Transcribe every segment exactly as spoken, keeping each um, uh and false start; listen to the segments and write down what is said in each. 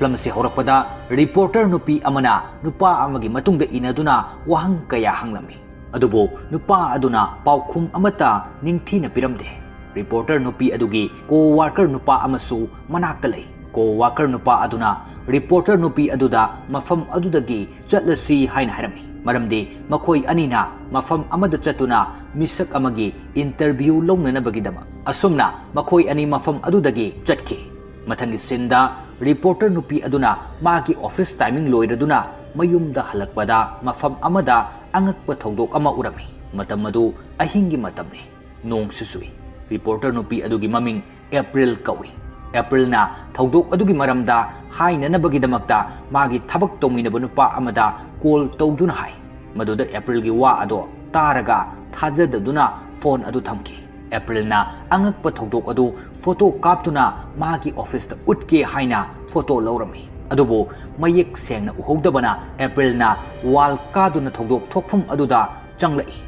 Film ꯑꯁꯤ ꯍꯧꯔꯛꯄꯗ reporter ꯅꯨꯄꯤ ꯑꯃꯅ ꯅꯨꯄꯥ ꯑꯃꯒꯤ ꯃꯇꯨꯡꯗ ꯏꯟꯅꯗꯨꯅ ꯋꯥꯍꯪ ꯀꯌꯥ ꯍꯪꯂꯝꯃꯤ꯫ ꯑꯗꯨꯕꯨ ꯅꯨꯄꯥ ꯑꯗꯨꯅ ꯄꯥꯎꯈꯨꯝ ꯑꯃꯠꯇ ꯅꯤꯡꯊꯤꯅ ꯄꯤꯔꯝꯗꯦ꯫ ꯔꯤꯄꯣꯔꯇꯔ ꯅꯨꯄꯤ ꯑꯗꯨꯒꯤ ꯀꯣ ꯋꯥꯔꯀꯔ ꯅꯨꯄꯥ ꯑꯃꯁꯨ ꯃꯅꯥꯛꯇ ꯂꯩ꯫ ꯀꯣ ꯋꯥꯔꯀꯔ ꯅꯨꯄꯥ ꯑꯗꯨꯅ ꯔꯤꯄꯣꯔꯇꯔ ꯅꯨꯄꯤ ꯑꯗꯨꯗ ꯃꯐꯝ ꯑꯗꯨꯗꯒꯤ ꯆꯠꯂꯁꯤ ꯍꯥꯏꯅ ꯍꯥꯏꯔꯝꯃꯤ, ꯃꯔꯝꯗꯤ ꯃꯈꯣꯏ ꯑꯅꯤꯅ ꯃꯐꯝ ꯑꯃꯗ ꯆꯠꯇꯨꯅ ꯃꯤꯁꯛ ꯑꯃꯒꯤ ꯏꯟꯇꯔꯚ꯭ꯌꯨ ꯂꯧꯅꯅꯕꯒꯤꯗꯃꯛ꯫ ꯑꯁꯨꯝꯅ ꯃꯈꯣꯏ ꯑꯅꯤ ꯃꯐꯝ ꯑꯗꯨꯗꯒꯤ ꯆꯠꯈꯤ꯫ ꯃꯊꯪꯒꯤ ꯁꯤꯟꯗ ꯔꯤꯄꯣꯔꯇꯔ ꯅꯨꯄꯤ ꯑꯗꯨꯅ ꯃꯥꯒꯤ ꯑꯣꯐꯤꯁ ꯇꯥꯏꯃꯤꯡ ꯂꯣꯏꯔꯗꯨꯅ ꯃꯌꯨꯝꯗ ꯍꯜꯂꯛꯄꯗ ꯃꯐꯝ ꯑꯃꯗ ꯑꯉꯛꯄ ꯊꯧꯗꯣꯛ ꯑꯃ ꯎꯔꯝꯃꯤ꯫ ꯃꯇꯝ ꯑꯗꯨ ꯑꯍꯤꯡꯒꯤ ꯃꯇꯝꯅꯤ꯫ ꯅꯣꯡꯁꯨ ꯆꯨꯏ꯫ ꯔꯤꯄꯣꯔꯇꯔ ꯅꯨꯄꯤ ꯑꯗꯨꯒꯤ ꯃꯃꯤꯡ ꯑꯦꯄ꯭ꯔꯤꯜ ꯀꯧꯏ꯫ ꯑꯦꯄ꯭ꯔꯤꯜꯅ ꯊꯧꯗꯣꯛ ꯑꯗꯨꯒꯤ ꯃꯔꯝꯗ ꯍꯥꯏꯅꯅꯕꯒꯤꯗꯃꯛꯇ ꯃꯥꯒꯤ ꯊꯕꯛ ꯇꯧꯃꯤꯟꯅꯕ ꯅꯨꯄꯥ ꯑꯃꯗ ꯀꯣꯜ ꯇꯧꯗꯨꯅ ꯍꯥꯏ꯫ ꯃꯗꯨꯗ ꯑꯦꯄ꯭ꯔꯤꯜꯒꯤ ꯋꯥ ꯑꯗꯣ ꯇꯥꯔꯒ ꯊꯥꯖꯗꯗꯨꯅ ꯐꯣꯟ ꯑꯗꯨ ꯊꯝꯈꯤ꯫ ꯑꯦꯄ꯭ꯔꯤꯜꯅ ꯑꯉꯛꯄ ꯊꯧꯗꯣꯛ ꯑꯗꯨ ꯐꯣꯇꯣ ꯀꯥꯞꯇꯨꯅ ꯃꯥꯒꯤ ꯑꯣꯐꯤꯁꯇ ꯎꯠꯀꯦ ꯍꯥꯏꯅ ꯐꯣꯇꯣ ꯂꯧꯔꯝꯃꯤ꯫ ꯑꯗꯨꯕꯨ ꯃꯌꯦꯛ ꯁꯦꯡꯅ ꯎꯍꯧꯗꯕꯅ ꯑꯦꯄ꯭ꯔꯤꯜꯅ ꯋꯥꯜ ꯀꯥꯗꯨꯅ ꯊꯧꯗꯣꯛ ꯊꯣꯛꯐꯝ ꯑꯗꯨꯗ ꯆꯪꯂꯛꯏ꯫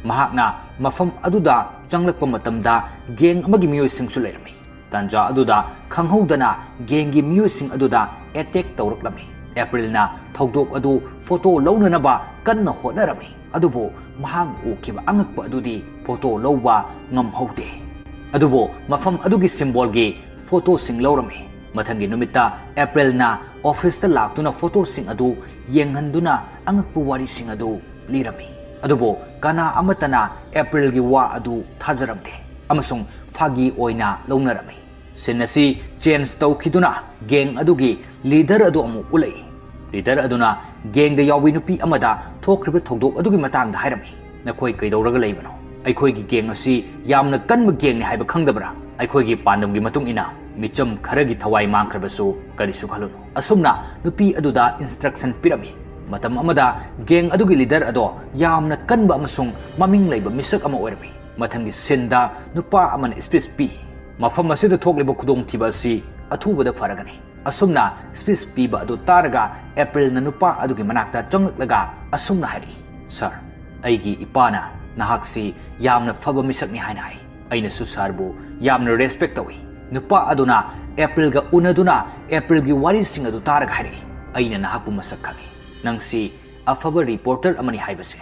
ꯃꯍꯥꯛꯅ ꯃꯐꯝ ꯑꯗꯨꯗ ꯆꯪꯂꯛꯄ ꯃꯇꯝꯗ ꯒꯦꯡ ꯑꯃꯒꯤ ꯃꯤꯑꯣꯏꯁꯤꯡꯁꯨ ꯂꯩꯔꯝꯃꯤ꯫ ꯇꯥꯟꯖꯥ ꯑꯗꯨꯗ ꯈꯪꯍꯧꯗꯅ ꯒꯦꯡꯒꯤ ꯃꯤꯑꯣꯏꯁꯤꯡ ꯑꯗꯨꯗ ꯑꯦꯇꯦꯛ ꯇꯧꯔꯛꯂꯝꯃꯤ꯫ ꯑꯦꯄ꯭ꯔꯤꯜꯅ ꯊꯧꯗꯣꯛ ꯑꯗꯨ ꯐꯣꯇꯣ ꯂꯧꯅꯅꯕ ꯀꯟꯅ ꯍꯣꯠꯅꯔꯝꯃꯤ, ꯑꯗꯨꯕꯨ ꯃꯍꯥꯛꯅ ꯎꯈꯤꯕ ꯑꯉꯛꯄ ꯑꯗꯨꯗꯤ ꯐꯣꯇꯣ ꯂꯧꯕ ꯉꯝꯍꯧꯗꯦ꯫ ꯑꯗꯨꯕꯨ ꯃꯐꯝ ꯑꯗꯨꯒꯤ ꯁꯤꯝꯕꯣꯜꯒꯤ ꯐꯣꯇꯣꯁꯤꯡ ꯂꯧꯔꯝꯃꯤ꯫ ꯃꯊꯪꯒꯤ ꯅꯨꯃꯤꯠꯇ ꯑꯦꯄ꯭ꯔꯤꯜꯅ ꯑꯣꯐꯤꯁꯇ ꯂꯥꯛꯇꯨꯅ ꯐꯣꯇꯣꯁꯤꯡ ꯑꯗꯨ ꯌꯦꯡꯍꯟꯗꯨꯅ ꯑꯉꯛꯄ ꯋꯥꯔꯤꯁꯤꯡ ꯑꯗꯨ ꯂꯤꯔꯝꯃꯤ꯫ ꯑꯗꯨꯕꯨ ꯀꯅꯥ ꯑꯃꯠꯇꯅ ꯑꯦꯄ꯭ꯔꯤꯜꯒꯤ ꯋꯥ ꯑꯗꯨ ꯊꯥꯖꯔꯝꯗꯦ ꯑꯃꯁꯨꯡ ꯐꯥꯒꯤ ꯑꯣꯏꯅ ꯂꯧꯅꯔꯝꯃꯤ꯫ ꯁꯤꯟ ꯑꯁꯤ ꯆꯦꯟꯖ ꯇꯧꯈꯤꯗꯨꯅ ꯒꯦꯡ ꯑꯗꯨꯒꯤ ꯂꯤꯗꯔ ꯑꯗꯨ ꯑꯃꯨꯛ ꯎꯠꯂꯛꯏ꯫ ꯂꯤꯗꯔ ꯑꯗꯨꯅ ꯒꯦꯡꯗ ꯌꯥꯎꯕꯤ ꯅꯨꯄꯤ ꯑꯃꯗ ꯊꯣꯛꯈ꯭ꯔꯤꯕ ꯊꯧꯗꯣꯛ ꯑꯗꯨꯒꯤ ꯃꯇꯥꯡꯗ ꯍꯥꯏꯔꯝꯃꯤ꯫ "ꯅꯈꯣꯏ ꯀꯩꯗꯧꯔꯒ ꯂꯩꯕꯅꯣ? ꯑꯩꯈꯣꯏꯒꯤ ꯒꯦꯡ ꯑꯁꯤ ꯌꯥꯝꯅ ꯀꯟꯕ ꯒꯦꯡꯅꯤ ꯍꯥꯏꯕ ꯈꯪꯗꯕ꯭ꯔꯥ? ꯑꯩꯈꯣꯏꯒꯤ ꯄꯥꯟꯗꯝꯒꯤ ꯃꯇꯨꯡ ꯏꯟꯅ ꯃꯤꯆꯝ ꯈꯔꯒꯤ ꯊꯋꯥꯏ ꯃꯥꯡꯈ꯭ꯔꯕꯁꯨ ꯀꯔꯤꯁꯨ ꯈꯜꯂꯨꯅꯨ꯫" ꯑꯁꯨꯝꯅ ꯅꯨꯄꯤ ꯑꯗꯨꯗ ꯏꯟꯁꯇ꯭ꯔꯛꯁꯟ ꯄꯤꯔꯝꯃꯤ꯫ ꯃꯇꯝ ꯑꯃꯗ ꯒꯦꯡ ꯑꯗꯨꯒꯤ ꯂꯤꯗꯔ ꯑꯗꯣ ꯌꯥꯝꯅ ꯀꯟꯕ ꯑꯃꯁꯨꯡ ꯃꯃꯤꯡ ꯂꯩꯕ ꯃꯤꯁꯛ ꯑꯃ ꯑꯣꯏꯔꯝꯃꯤ꯫ ꯃꯊꯪꯒꯤ ꯁꯤꯟꯗ ꯅꯨꯄꯥ ꯑꯃꯅ ꯁ꯭ꯄꯤꯆ ꯄꯤ꯫ "ꯃꯐꯝ ꯑꯁꯤꯗ ꯊꯣꯛꯂꯤꯕ ꯈꯨꯗꯣꯡꯊꯤꯕ ꯑꯁꯤ ꯑꯊꯨꯕꯗ ꯐꯔꯒꯅꯤ꯫" ꯑꯁꯨꯝꯅ ꯁ꯭ꯄꯤꯆ ꯄꯤꯕ ꯑꯗꯨ ꯇꯥꯔꯒ ꯑꯦꯄ꯭ꯔꯤꯜꯅ ꯅꯨꯄꯥ ꯑꯗꯨꯒꯤ ꯃꯅꯥꯛꯇ ꯆꯪꯂꯛꯂꯒ ꯑꯁꯨꯝꯅ ꯍꯥꯏꯔꯛꯏ, "ꯁꯥꯔ, ꯑꯩꯒꯤ ꯏꯄꯥꯅ ꯅꯍꯥꯛꯁꯤ ꯌꯥꯝꯅ ꯐꯕ ꯃꯤꯁꯛꯅꯤ ꯍꯥꯏꯅ ꯍꯥꯏ꯫ ꯑꯩꯅꯁꯨ ꯁꯥꯔꯕꯨ ꯌꯥꯝꯅ ꯔꯦꯁꯄꯦꯛ ꯇꯧꯏ꯫ ꯅꯨꯄꯥ ꯑꯗꯨꯅ ꯑꯦꯄ꯭ꯔꯤꯜꯒ ꯎꯅꯗꯨꯅ ꯑꯦꯄ꯭ꯔꯤꯜꯒꯤ ꯋꯥꯔꯤꯁꯤꯡ ꯑꯗꯨ ꯇꯥꯔꯒ ꯍꯥꯏꯔꯛꯏ, "ꯑꯩꯅ ꯅꯍꯥꯛꯄꯨ ꯃꯁꯛ ꯈꯪꯏ꯫ ꯅꯪꯁꯤ ꯑꯐꯕ ꯔꯤꯄꯣꯔꯇꯔ ꯑꯃꯅꯤ ꯍꯥꯏꯕꯁꯦ꯫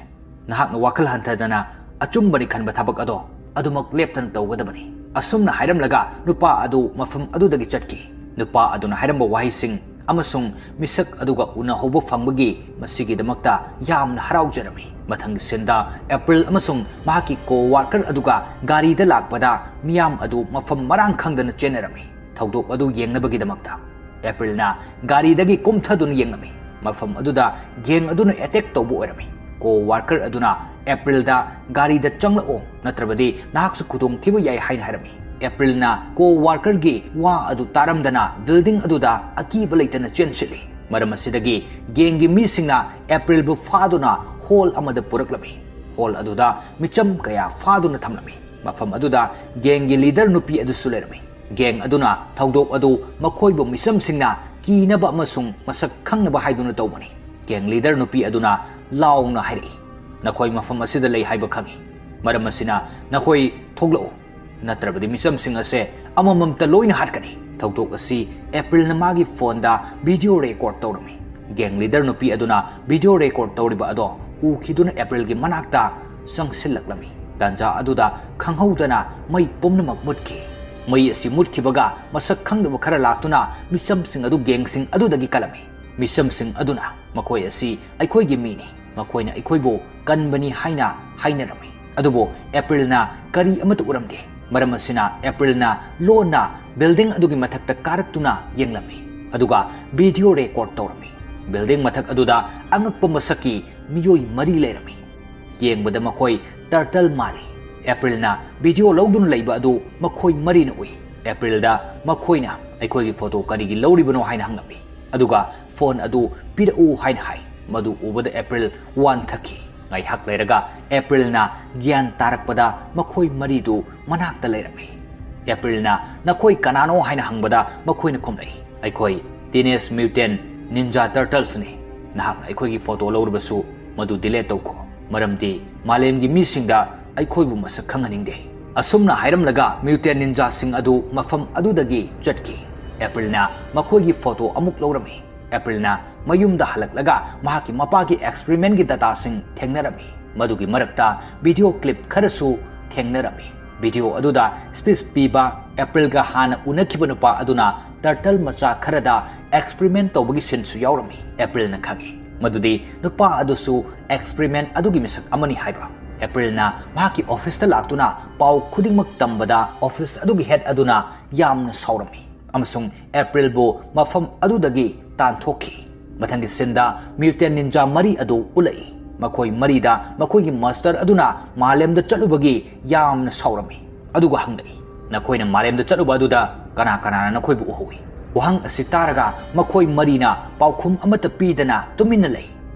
ꯅꯍꯥꯛꯅ ꯋꯥꯈꯜ ꯍꯟꯊꯗꯅ ꯑꯆꯨꯝꯕꯅꯤ ꯈꯟꯕ ꯊꯕꯛ ꯑꯗꯣ ꯑꯗꯨꯃꯛ ꯂꯦꯞꯇꯅ ꯇꯧꯒꯗꯕꯅꯤ"꯫ ꯑꯁꯨꯝꯅ ꯍꯥꯏꯔꯝꯂꯒ ꯅꯨꯄꯥ ꯑꯗꯨ ꯃꯐꯝ ꯑꯗꯨꯗꯒꯤ ꯆꯠꯈꯤ꯫ ꯅꯨꯄꯥ ꯑꯗꯨꯅ ꯍꯥꯏꯔꯝꯕ ꯋꯥꯍꯩꯁꯤꯡ ꯑꯃꯁꯨꯡ ꯃꯤꯁꯛ ꯑꯗꯨꯒ ꯎꯅꯍꯧꯕ ꯐꯪꯕꯒꯤ ꯃꯁꯤꯒꯤꯗꯃꯛꯇ ꯌꯥꯝꯅ ꯍꯔꯥꯎꯖꯔꯝꯃꯤ꯫ ꯃꯊꯪꯒꯤ ꯁꯤꯟꯗ ꯑꯦꯄ꯭ꯔꯤꯜ ꯑꯃꯁꯨꯡ ꯃꯍꯥꯛꯀꯤ ꯀꯣ ꯋꯥꯔꯀꯔ ꯑꯗꯨꯒ ꯒꯥꯔꯤꯗ ꯂꯥꯛꯄꯗ ꯃꯤꯌꯥꯝ ꯑꯗꯨ ꯃꯐꯝ ꯃꯔꯥꯡ ꯈꯪꯗꯅ ꯆꯦꯟꯅꯔꯝꯃꯤ꯫ ꯊꯧꯗꯣꯛ ꯑꯗꯨ ꯌꯦꯡꯅꯕꯒꯤꯗꯃꯛꯇ ꯑꯦꯄ꯭ꯔꯤꯜꯅ ꯒꯥꯔꯤꯗꯒꯤ ꯀꯨꯝꯊꯗꯨꯅ ꯌꯦꯡꯂꯝꯃꯤ꯫ ꯃꯐꯝ ꯑꯗꯨꯗ ꯒꯦꯡ ꯑꯗꯨꯅ ꯑꯦꯇꯦꯛ ꯇꯧꯕ ꯑꯣꯏꯔꯝꯃꯤ꯫ ꯀꯣ ꯋꯥꯔꯀꯔ ꯑꯗꯨꯅ ꯑꯦꯄ꯭ꯔꯤꯜꯗ "ꯒꯥꯔꯤꯗ ꯆꯪꯂꯛꯑꯣ, ꯅꯠꯇ꯭ꯔꯕꯗꯤ ꯅꯍꯥꯛꯁꯨ ꯈꯨꯗꯣꯡꯊꯤꯕ ꯌꯥꯏ" ꯍꯥꯏꯅ ꯍꯥꯏꯔꯝꯃꯤ꯫ ꯑꯦꯄ꯭ꯔꯤꯜꯅ ꯀꯣ ꯋꯥꯔꯀꯔꯒꯤ ꯋꯥ ꯑꯗꯨ ꯇꯥꯔꯝꯗꯅ ꯕꯤꯜꯗꯤꯡ ꯑꯗꯨꯗ ꯑꯀꯤꯕ ꯂꯩꯇꯅ ꯆꯦꯟꯁꯤꯜꯂꯤ꯫ ꯃꯔꯝ ꯑꯁꯤꯗꯒꯤ ꯒꯦꯡꯒꯤ ꯃꯤꯁꯤꯡꯅ ꯑꯦꯄ꯭ꯔꯤꯜꯕꯨ ꯐꯥꯗꯨꯅ ꯍꯣꯜ ꯑꯃꯗ ꯄꯨꯔꯛꯂꯝꯃꯤ꯫ ꯍꯣꯜ ꯑꯗꯨꯗ ꯃꯤꯆꯝ ꯀꯌꯥ ꯐꯥꯗꯨꯅ ꯊꯝꯂꯝꯃꯤ꯫ ꯃꯐꯝ ꯑꯗꯨꯗ ꯒꯦꯡꯒꯤ ꯂꯤꯗꯔ ꯅꯨꯄꯤ ꯑꯗꯨꯁꯨ ꯂꯩꯔꯝꯃꯤ꯫ ꯒꯦꯡ ꯑꯗꯨꯅ ꯊꯧꯗꯣꯛ ꯑꯗꯨ ꯃꯈꯣꯏꯕꯨ ꯃꯤꯆꯝꯁꯤꯡꯅ ꯀꯤꯅꯕ ꯑꯃꯁꯨꯡ ꯃꯁꯛ ꯈꯪꯅꯕ ꯍꯥꯏꯗꯨꯅ ꯇꯧꯕꯅꯤ꯫ ꯒꯦꯡ ꯂꯤꯗꯔ ꯅꯨꯄꯤ ꯑꯗꯨꯅ ꯂꯥꯎꯅ ꯍꯥꯏꯔꯛꯏ, "ꯅꯈꯣꯏ ꯃꯐꯝ ꯑꯁꯤꯗ ꯂꯩ ꯍꯥꯏꯕ ꯈꯪꯏ꯫ ꯃꯔꯝ ꯑꯁꯤꯅ ꯅꯈꯣꯏ ꯊꯣꯛꯂꯛꯎ, ꯅꯠꯇ꯭ꯔꯕꯗꯤ ꯃꯤꯆꯝꯁꯤꯡ ꯑꯁꯦ ꯑꯃꯃꯝꯇ ꯂꯣꯏꯅ ꯍꯥꯠꯀꯅꯤ"꯫ ꯊꯧꯗꯣꯛ ꯑꯁꯤ ꯑꯦꯄ꯭ꯔꯤꯜꯅ ꯃꯥꯒꯤ ꯐꯣꯟꯗ ꯚꯤꯗꯤꯑꯣ ꯔꯦꯀꯣꯔꯗ ꯇꯧꯔꯝꯃꯤ꯫ ꯒꯦꯡ ꯂꯤꯗꯔ ꯅꯨꯄꯤ ꯑꯗꯨꯅ ꯚꯤꯗꯤꯑꯣ ꯔꯦꯀꯣꯔꯗ ꯇꯧꯔꯤꯕ ꯑꯗꯣ ꯎꯈꯤꯗꯨꯅ ꯑꯦꯄ꯭ꯔꯤꯜꯒꯤ ꯃꯅꯥꯛꯇ ꯆꯪꯁꯤꯜꯂꯛꯂꯝꯃꯤ꯫ ꯇꯥꯟꯖꯥ ꯑꯗꯨꯗ ꯈꯪꯍꯧꯗꯅ ꯃꯩ ꯄꯨꯝꯅꯃꯛ ꯃꯨꯠꯈꯤ꯫ ꯃꯩ ꯑꯁꯤ ꯃꯨꯠꯈꯤꯕꯒ ꯃꯁꯛ ꯈꯪꯗꯕ ꯈꯔ ꯂꯥꯛꯇꯨꯅ ꯃꯤꯆꯝꯁꯤꯡ ꯑꯗꯨ ꯒꯦꯡꯁꯤꯡ ꯑꯗꯨꯗꯒꯤ ꯀꯜꯂꯝꯃꯤ꯫ ꯃꯤꯆꯝꯁꯤꯡ ꯑꯗꯨꯅ, "ꯃꯈꯣꯏ ꯑꯁꯤ ꯑꯩꯈꯣꯏꯒꯤ ꯃꯤꯅꯤ, ꯃꯈꯣꯏꯅ ꯑꯩꯈꯣꯏꯕꯨ ꯀꯟꯕꯅꯤ" ꯍꯥꯏꯅ ꯍꯥꯏꯅꯔꯝꯃꯤ꯫ ꯑꯗꯨꯕꯨ ꯑꯦꯄ꯭ꯔꯤꯜꯅ ꯀꯔꯤ ꯑꯃꯠꯇ ꯎꯔꯝꯗꯦ꯫ ꯃꯔꯝ ꯑꯁꯤꯅ ꯑꯦꯄ꯭ꯔꯤꯜꯅ ꯂꯣꯟꯅ ꯕꯤꯜꯗꯤꯡ ꯑꯗꯨꯒꯤ ꯃꯊꯛꯇ ꯀꯥꯔꯛꯇꯨꯅ ꯌꯦꯡꯂꯝꯃꯤ, ꯑꯗꯨꯒ ꯚꯤꯗꯤꯑꯣ ꯔꯦꯀꯣꯔꯗ ꯇꯧꯔꯝꯃꯤ꯫ ꯕꯤꯜꯗꯤꯡ ꯃꯊꯛ ꯑꯗꯨꯗ ꯑꯉꯛꯄ ꯃꯁꯛꯀꯤ ꯃꯤꯑꯣꯏ ꯃꯔꯤ ꯂꯩꯔꯝꯃꯤ꯫ ꯌꯦꯡꯕꯗ ꯃꯈꯣꯏ ꯇꯔꯇꯜ ꯃꯥꯜꯂꯤ꯫ ꯑꯦꯄ꯭ꯔꯤꯜꯅ ꯚꯤꯗꯤꯑꯣ ꯂꯧꯗꯨꯅ ꯂꯩꯕ ꯑꯗꯨ ꯃꯈꯣꯏ ꯃꯔꯤꯅ ꯎꯏ꯫ ꯑꯦꯄ꯭ꯔꯤꯜꯗ ꯃꯈꯣꯏꯅ, "ꯑꯩꯈꯣꯏꯒꯤ ꯐꯣꯇꯣ ꯀꯔꯤꯒꯤ ꯂꯧꯔꯤꯕꯅꯣ?" ꯍꯥꯏꯅ ꯍꯪꯂꯝꯃꯤ꯫ ꯑꯗꯨꯒ "ꯐꯣꯟ ꯑꯗꯨ ꯄꯤꯔꯛꯎ" ꯍꯥꯏꯅ ꯍꯥꯏ꯫ ꯃꯗꯨ ꯎꯕꯗ ꯑꯦꯄ꯭ꯔꯤꯜ ꯋꯥꯟꯊꯈꯤ꯫ ꯉꯥꯏꯍꯥꯛ ꯂꯩꯔꯒ ꯑꯦꯄ꯭ꯔꯤꯜꯅ ꯒ꯭ꯌꯥꯟ ꯇꯥꯔꯛꯄꯗ ꯃꯈꯣꯏ ꯃꯔꯤꯗꯨ ꯃꯅꯥꯛꯇ ꯂꯩꯔꯝꯃꯤ꯫ ꯑꯦꯄ꯭ꯔꯤꯜꯅ "ꯅꯈꯣꯏ ꯀꯅꯥꯅꯣ?" ꯍꯥꯏꯅ ꯍꯪꯕꯗ ꯃꯈꯣꯏꯅ ꯈꯨꯝꯂꯛꯏ, "ꯑꯩꯈꯣꯏ Teenage Mutant Ninja Turtlesꯅꯤ꯫ ꯅꯍꯥꯛꯅ ꯑꯩꯈꯣꯏꯒꯤ ꯐꯣꯇꯣ ꯂꯧꯔꯕꯁꯨ ꯃꯗꯨ ꯗꯤꯂꯦꯠ ꯇꯧꯈꯣ, ꯃꯔꯝꯗꯤ ꯃꯥꯂꯦꯝꯒꯤ ꯃꯤꯁꯤꯡꯗ ꯑꯩꯈꯣꯏꯕꯨ ꯃꯁꯛ ꯈꯪꯍꯟꯅꯤꯡꯗꯦ"꯫ ꯑꯁꯨꯝꯅ ꯍꯥꯏꯔꯝꯂꯒ mutant ninjaꯁꯤꯡ ꯑꯗꯨ ꯃꯐꯝ ꯑꯗꯨꯗꯒꯤ ꯆꯠꯈꯤ꯫ ꯑꯦꯄ꯭ꯔꯤꯜꯅ ꯃꯈꯣꯏꯒꯤ ꯐꯣꯇꯣ ꯑꯃꯨꯛ ꯂꯧꯔꯝꯃꯤ꯫ ꯑꯦꯄ꯭ꯔꯤꯜꯅ ꯃꯌꯨꯝꯗ ꯍꯜꯂꯛꯂꯒ ꯃꯍꯥꯛꯀꯤ ꯃꯄꯥꯒꯤ experimentꯀꯤ dataꯁꯤꯡ ꯊꯦꯡꯅꯔꯝꯃꯤ꯫ ꯃꯗꯨꯒꯤ ꯃꯔꯛꯇ video clip ꯈꯔꯁꯨ ꯊꯦꯡꯅꯔꯝꯃꯤ꯫ Video ꯑꯗꯨꯗ speech ꯄꯤꯕ ꯑꯦꯄ꯭ꯔꯤꯜꯒ ꯍꯥꯟꯅ ꯎꯅꯈꯤꯕ ꯅꯨꯄꯥ ꯑꯗꯨꯅ turtle ꯃꯆꯥ ꯈꯔꯗ experiment ꯇꯧꯕꯒꯤ sceneꯁꯨ ꯌꯥꯎꯔꯝꯃꯤ꯫ ꯑꯦꯄ꯭ꯔꯤꯜꯅ ꯈꯪꯏ ꯃꯗꯨꯗꯤ ꯅꯨꯄꯥ ꯑꯗꯨꯁꯨ experiment ꯑꯗꯨꯒꯤ ꯃꯤꯁꯛ ꯑꯃꯅꯤ ꯍꯥꯏꯕ꯫ ꯑꯦꯄ꯭ꯔꯤꯜꯅ ꯃꯍꯥꯛꯀꯤ officeꯇ ꯂꯥꯛꯇꯨꯅ ꯄꯥꯎ ꯈꯨꯗꯤꯡꯃꯛ ꯇꯝꯕꯗ office ꯑꯗꯨꯒꯤ head ꯑꯗꯨꯅ ꯌꯥꯝꯅ ꯁꯥꯎꯔꯝꯃꯤ ꯑꯃꯁꯨꯡ ꯑꯦꯄ꯭ꯔꯤꯜꯕꯨ ꯃꯐꯝ ꯑꯗꯨꯗꯒꯤ ꯇꯥꯟꯊꯣꯛꯈꯤ꯫ ꯃꯊꯪꯒꯤ sceneꯗ mutant ninja ꯃꯔꯤ ꯑꯗꯨ ꯎꯠꯂꯛꯏ꯫ ꯃꯈꯣꯏ ꯃꯔꯤꯗ ꯃꯈꯣꯏꯒꯤ master ꯑꯗꯨꯅ ꯃꯥꯂꯦꯝꯗ ꯆꯠꯂꯨꯕꯒꯤ ꯌꯥꯝꯅ ꯁꯥꯎꯔꯝꯃꯤ꯫ ꯑꯗꯨꯒ ꯍꯪꯂꯛꯏ, "ꯅꯈꯣꯏꯅ ꯃꯥꯂꯦꯝꯗ ꯆꯠꯂꯨꯕ ꯑꯗꯨꯗ ꯀꯅꯥ ꯀꯅꯥꯅ ꯅꯈꯣꯏꯕꯨ ꯎꯍꯧꯏ?" ꯋꯥꯍꯪ ꯑꯁꯤ ꯇꯥꯔꯒ ꯃꯈꯣꯏ ꯃꯔꯤꯅ ꯄꯥꯎꯈꯨꯝ ꯑꯃꯠꯇ ꯄꯤꯗꯅ ꯇꯨꯃꯤꯟꯅ ꯂꯩ꯫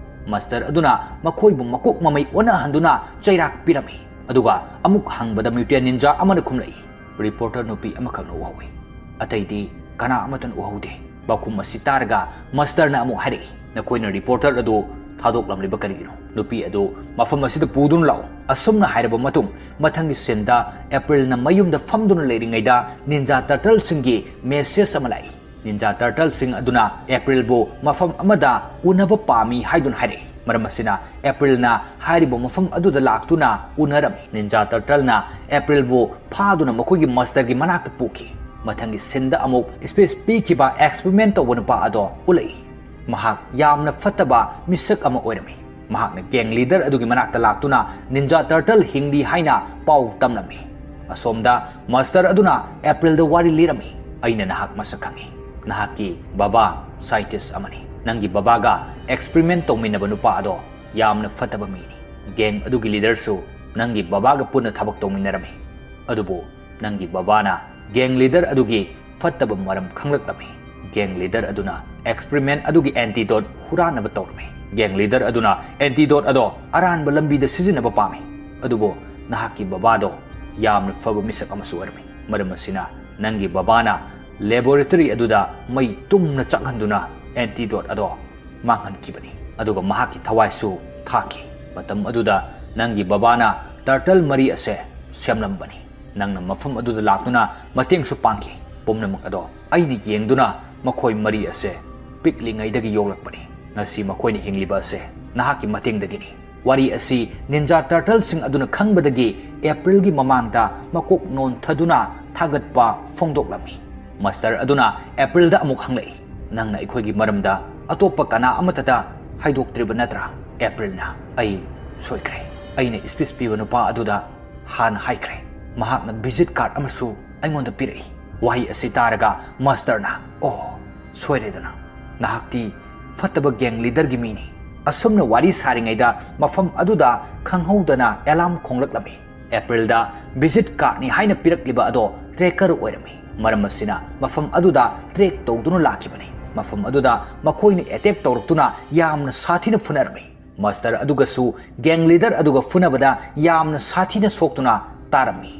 Master ꯑꯗꯨꯅ ꯃꯈꯣꯏꯕꯨ ꯃꯀꯣꯛ ꯃꯃꯩ ꯑꯣꯟꯅꯍꯟꯗꯨꯅ ꯆꯩꯔꯥꯛ ꯄꯤꯔꯝꯃꯤ꯫ ꯑꯗꯨꯒ ꯑꯃꯨꯛ ꯍꯪꯕꯗ mutant ninja ꯑꯃꯅ ꯈꯨꯝꯂꯛꯏ, "Reporter ꯅꯨꯄꯤ ꯑꯃꯈꯛꯅ ꯎꯍꯧꯏ꯫ ꯑꯇꯩꯗꯤ ꯀꯅꯥ ꯑꯃꯠꯇꯅ ꯎꯍꯧꯗꯦ꯫" ꯄꯥꯎꯈꯨꯝ ꯑꯁꯤ ꯇꯥꯔꯒ masterꯅ ꯑꯃꯨꯛ ꯍꯥꯏꯔꯛꯏ, "ꯅꯈꯣꯏꯅ reporter ꯑꯗꯨ ꯊꯥꯗꯣꯛꯂꯝꯂꯤꯕ ꯀꯔꯤꯒꯤꯅꯣ? ꯅꯨꯄꯤ ꯑꯗꯨ ꯃꯐꯝ ꯑꯁꯤꯗ ꯄꯨꯗꯨꯅ ꯂꯥꯛꯎ꯫" ꯑꯁꯨꯝꯅ ꯍꯥꯏꯔꯕ ꯃꯇꯨꯡ, ꯃꯊꯪꯒꯤ sceneꯗ ꯑꯦꯄ꯭ꯔꯤꯜꯅ ꯃꯌꯨꯝꯗ ꯐꯝꯗꯨꯅ ꯂꯩꯔꯤꯉꯩꯗ ninja turtleꯁꯤꯡꯒꯤ message ꯑꯃ ꯂꯥꯛꯏ꯫ Ninja turtleꯁꯤꯡ ꯑꯗꯨꯅ ꯑꯦꯄ꯭ꯔꯤꯜꯕꯨ ꯃꯐꯝ ꯑꯃꯗ ꯎꯅꯕ ꯄꯥꯝꯃꯤ ꯍꯥꯏꯗꯨꯅ ꯍꯥꯏꯔꯛꯏ꯫ ꯃꯔꯝ ꯑꯁꯤꯅ ꯑꯦꯄ꯭ꯔꯤꯜꯅ ꯍꯥꯏꯔꯤꯕ ꯃꯐꯝ ꯑꯗꯨꯗ ꯂꯥꯛꯇꯨꯅ ꯎꯅꯔꯝꯃꯤ꯫ Ninja turtleꯅ ꯑꯦꯄ꯭ꯔꯤꯜꯕꯨ ꯐꯥꯗꯨꯅ ꯃꯈꯣꯏꯒꯤ masterꯒꯤ ꯃꯅꯥꯛꯇ ꯄꯨꯈꯤ꯫ ꯃꯊꯪꯒꯤ sceneꯗ ꯑꯃꯨꯛ speech ꯄꯤꯈꯤꯕ experiment ꯇꯧꯕ ꯅꯨꯄꯥ ꯑꯗꯣ ꯎꯠꯂꯛꯏ꯫ ꯃꯍꯥꯛ ꯌꯥꯝꯅ ꯐꯠꯇꯕ ꯃꯤꯁꯛ ꯑꯃ ꯑꯣꯏꯔꯝꯃꯤ꯫ ꯃꯍꯥꯛꯅ gang leader ꯑꯗꯨꯒꯤ ꯃꯅꯥꯛꯇ ꯂꯥꯛꯇꯨꯅ ninja turtle ꯍꯤꯡꯂꯤ ꯍꯥꯏꯅ ꯄꯥꯎ ꯇꯝꯂꯝꯃꯤ꯫ ꯑꯁꯣꯝꯗ master ꯑꯗꯨꯅ ꯑꯦꯄ꯭ꯔꯤꯜꯗ ꯋꯥꯔꯤ ꯂꯤꯔꯝꯃꯤ, "ꯑꯩꯅ ꯅꯍꯥꯛ ꯃꯁꯛ ꯈꯪꯏ꯫ ꯅꯍꯥꯛꯀꯤ ꯕꯕꯥ scientist ꯑꯃꯅꯤ꯫ ꯅꯪꯒꯤ ꯕꯕꯥꯒ experiment ꯇꯧꯃꯤꯟꯅꯕ ꯅꯨꯄꯥ ꯑꯗꯣ ꯌꯥꯝꯅ ꯐꯠꯇꯕ ꯃꯤꯅꯤ꯫ Gang ꯑꯗꯨꯒꯤ leaderꯁꯨ ꯅꯪꯒꯤ ꯕꯕꯥꯒ ꯄꯨꯟꯅ ꯊꯕꯛ ꯇꯧꯃꯤꯟꯅꯔꯝꯃꯤ꯫ ꯑꯗꯨꯕꯨ ꯅꯪꯒꯤ ꯕꯕꯥꯅ gang leader ꯑꯗꯨꯒꯤ ꯐꯠꯇꯕ ꯃꯔꯝ ꯈꯪꯂꯛꯂꯝꯃꯤ꯫ Gang leader ꯑꯗꯨꯅ experiment ꯑꯗꯨꯒꯤ antidote ꯍꯨꯔꯥꯟꯅꯕ ꯇꯧꯔꯝꯃꯤ꯫ Gang leader ꯑꯗꯨꯅ antidote ꯑꯗꯣ ꯑꯔꯥꯟꯕ ꯂꯝꯕꯤꯗ ꯁꯤꯖꯤꯟꯅꯕ ꯄꯥꯝꯃꯤ꯫ ꯑꯗꯨꯕꯨ ꯅꯍꯥꯛꯀꯤ ꯕꯕꯥꯗꯣ ꯌꯥꯝꯅ ꯐꯕ ꯃꯤꯁꯛ ꯑꯃꯁꯨ ꯑꯣꯏꯔꯝꯃꯤ꯫ ꯃꯔꯝ ꯑꯁꯤꯅ ꯅꯪꯒꯤ ꯕꯕꯥꯅ laboratory ꯑꯗꯨꯗ ꯃꯩ ꯇꯨꯝꯅ ꯆꯥꯛꯍꯟꯗꯨꯅ antidote ꯑꯗꯣ ꯃꯥꯡꯍꯟꯈꯤꯕꯅꯤ꯫ ꯑꯗꯨꯒ ꯃꯍꯥꯛꯀꯤ ꯊꯋꯥꯏꯁꯨ ꯊꯥꯈꯤ꯫ ꯃꯇꯝ ꯑꯗꯨꯗ ꯅꯪꯒꯤ ꯕꯕꯥꯅ turtle ꯃꯔꯤ ꯑꯁꯦ ꯁꯦꯝꯂꯝꯕꯅꯤ꯫" ꯅꯪꯅ ꯃꯐꯝ ꯑꯗꯨꯗ ꯂꯥꯛꯇꯨꯅ ꯃꯇꯦꯡꯁꯨ ꯄꯥꯡꯈꯤ꯫ ꯄꯨꯝꯅꯃꯛ ꯑꯗꯣ ꯑꯩꯅ ꯌꯦꯡꯗꯨꯅ ꯃꯈꯣꯏ ꯃꯔꯤ ꯑꯁꯦ ꯄꯤꯛꯂꯤꯉꯩꯗꯒꯤ ꯌꯣꯛꯂꯛꯄꯅꯤ꯫ ꯉꯁꯤ ꯃꯈꯣꯏꯅ ꯍꯤꯡꯂꯤꯕ ꯑꯁꯦ ꯅꯍꯥꯛꯀꯤ ꯃꯇꯦꯡꯗꯒꯤꯅꯤ꯫ ꯋꯥꯔꯤ ꯑꯁꯤ ꯅꯤꯟꯖꯥ ꯇꯔꯇꯜꯁꯤꯡ ꯑꯗꯨꯅ ꯈꯪꯕꯗꯒꯤ ꯑꯦꯄ꯭ꯔꯤꯜꯒꯤ ꯃꯃꯥꯡꯗ ꯃꯀꯣꯛ ꯅꯣꯟꯊꯗꯨꯅ ꯊꯥꯒꯠꯄ ꯐꯣꯡꯗꯣꯛꯂꯝꯃꯤ꯫ ꯃꯥꯁꯇꯔ ꯑꯗꯨꯅ ꯑꯦꯄ꯭ꯔꯤꯜꯗ ꯑꯃꯨꯛ ꯍꯪꯂꯛꯏ, "ꯅꯪꯅ ꯑꯩꯈꯣꯏꯒꯤ ꯃꯔꯝꯗ ꯑꯇꯣꯞꯄ ꯀꯅꯥ ꯑꯃꯠꯇꯗ ꯍꯥꯏꯗꯣꯛꯇ꯭ꯔꯤꯕ ꯅꯠꯇ꯭ꯔꯥ?" ꯑꯦꯄ꯭ꯔꯤꯜꯅ, "ꯑꯩ ꯁꯣꯏꯈ꯭ꯔꯦ꯫ ꯑꯩꯅ ꯁ꯭ꯄꯤꯆ ꯄꯤꯕ ꯅꯨꯄꯥ ꯑꯗꯨꯗ ꯍꯥꯟꯅ ꯍꯥꯏꯈ꯭ꯔꯦ꯫ ꯃꯍꯥꯛꯅ ꯚꯤꯖꯤꯠ ꯀꯥꯔꯗ ꯑꯃꯁꯨ ꯑꯩꯉꯣꯟꯗ ꯄꯤꯔꯛꯏ꯫" ꯋꯥꯍꯩ ꯑꯁꯤ ꯇꯥꯔꯒ ꯃꯥꯁꯇꯔꯅ, "ꯑꯣ, ꯁꯣꯏꯔꯦꯗꯅ꯫ ꯅꯍꯥꯛꯇꯤ ꯐꯠꯇꯕ ꯒꯦꯡ ꯂꯤꯗꯔꯒꯤ ꯃꯤꯅꯤ꯫" ꯑꯁꯨꯝꯅ ꯋꯥꯔꯤ ꯁꯥꯔꯤꯉꯩꯗ ꯃꯐꯝ ꯑꯗꯨꯗ ꯈꯪꯍꯧꯗꯅ ꯑꯦꯂꯥꯔꯝ ꯈꯣꯡꯂꯛꯂꯝꯃꯤ꯫ ꯑꯦꯄ꯭ꯔꯤꯜꯗ ꯚꯤꯖꯤꯠ ꯀꯥꯔꯗꯅꯤ ꯍꯥꯏꯅ ꯄꯤꯔꯛꯂꯤꯕ ꯑꯗꯣ ꯇ꯭ꯔꯦꯀꯔ ꯑꯣꯏꯔꯝꯃꯤ꯫ ꯃꯔꯝ ꯑꯁꯤꯅ ꯃꯐꯝ ꯑꯗꯨꯗ ꯇ꯭ꯔꯦꯛ ꯇꯧꯗꯨꯅ ꯂꯥꯛꯈꯤꯕꯅꯤ꯫ ꯃꯐꯝ ꯑꯗꯨꯗ ꯃꯈꯣꯏꯅ ꯑꯦꯇꯦꯛ ꯇꯧꯔꯛꯇꯨꯅ ꯌꯥꯝꯅ ꯁꯥꯊꯤꯅ ꯐꯨꯅꯔꯝꯃꯤ꯫ ꯃꯥꯁꯇꯔ ꯑꯗꯨꯒꯁꯨ ꯒꯦꯡ ꯂꯤꯗꯔ ꯑꯗꯨꯒ ꯐꯨꯅꯕꯗ ꯌꯥꯝꯅ ꯁꯥꯊꯤꯅ ꯁꯣꯛꯇꯨꯅ ꯇꯥꯔꯝꯃꯤ꯫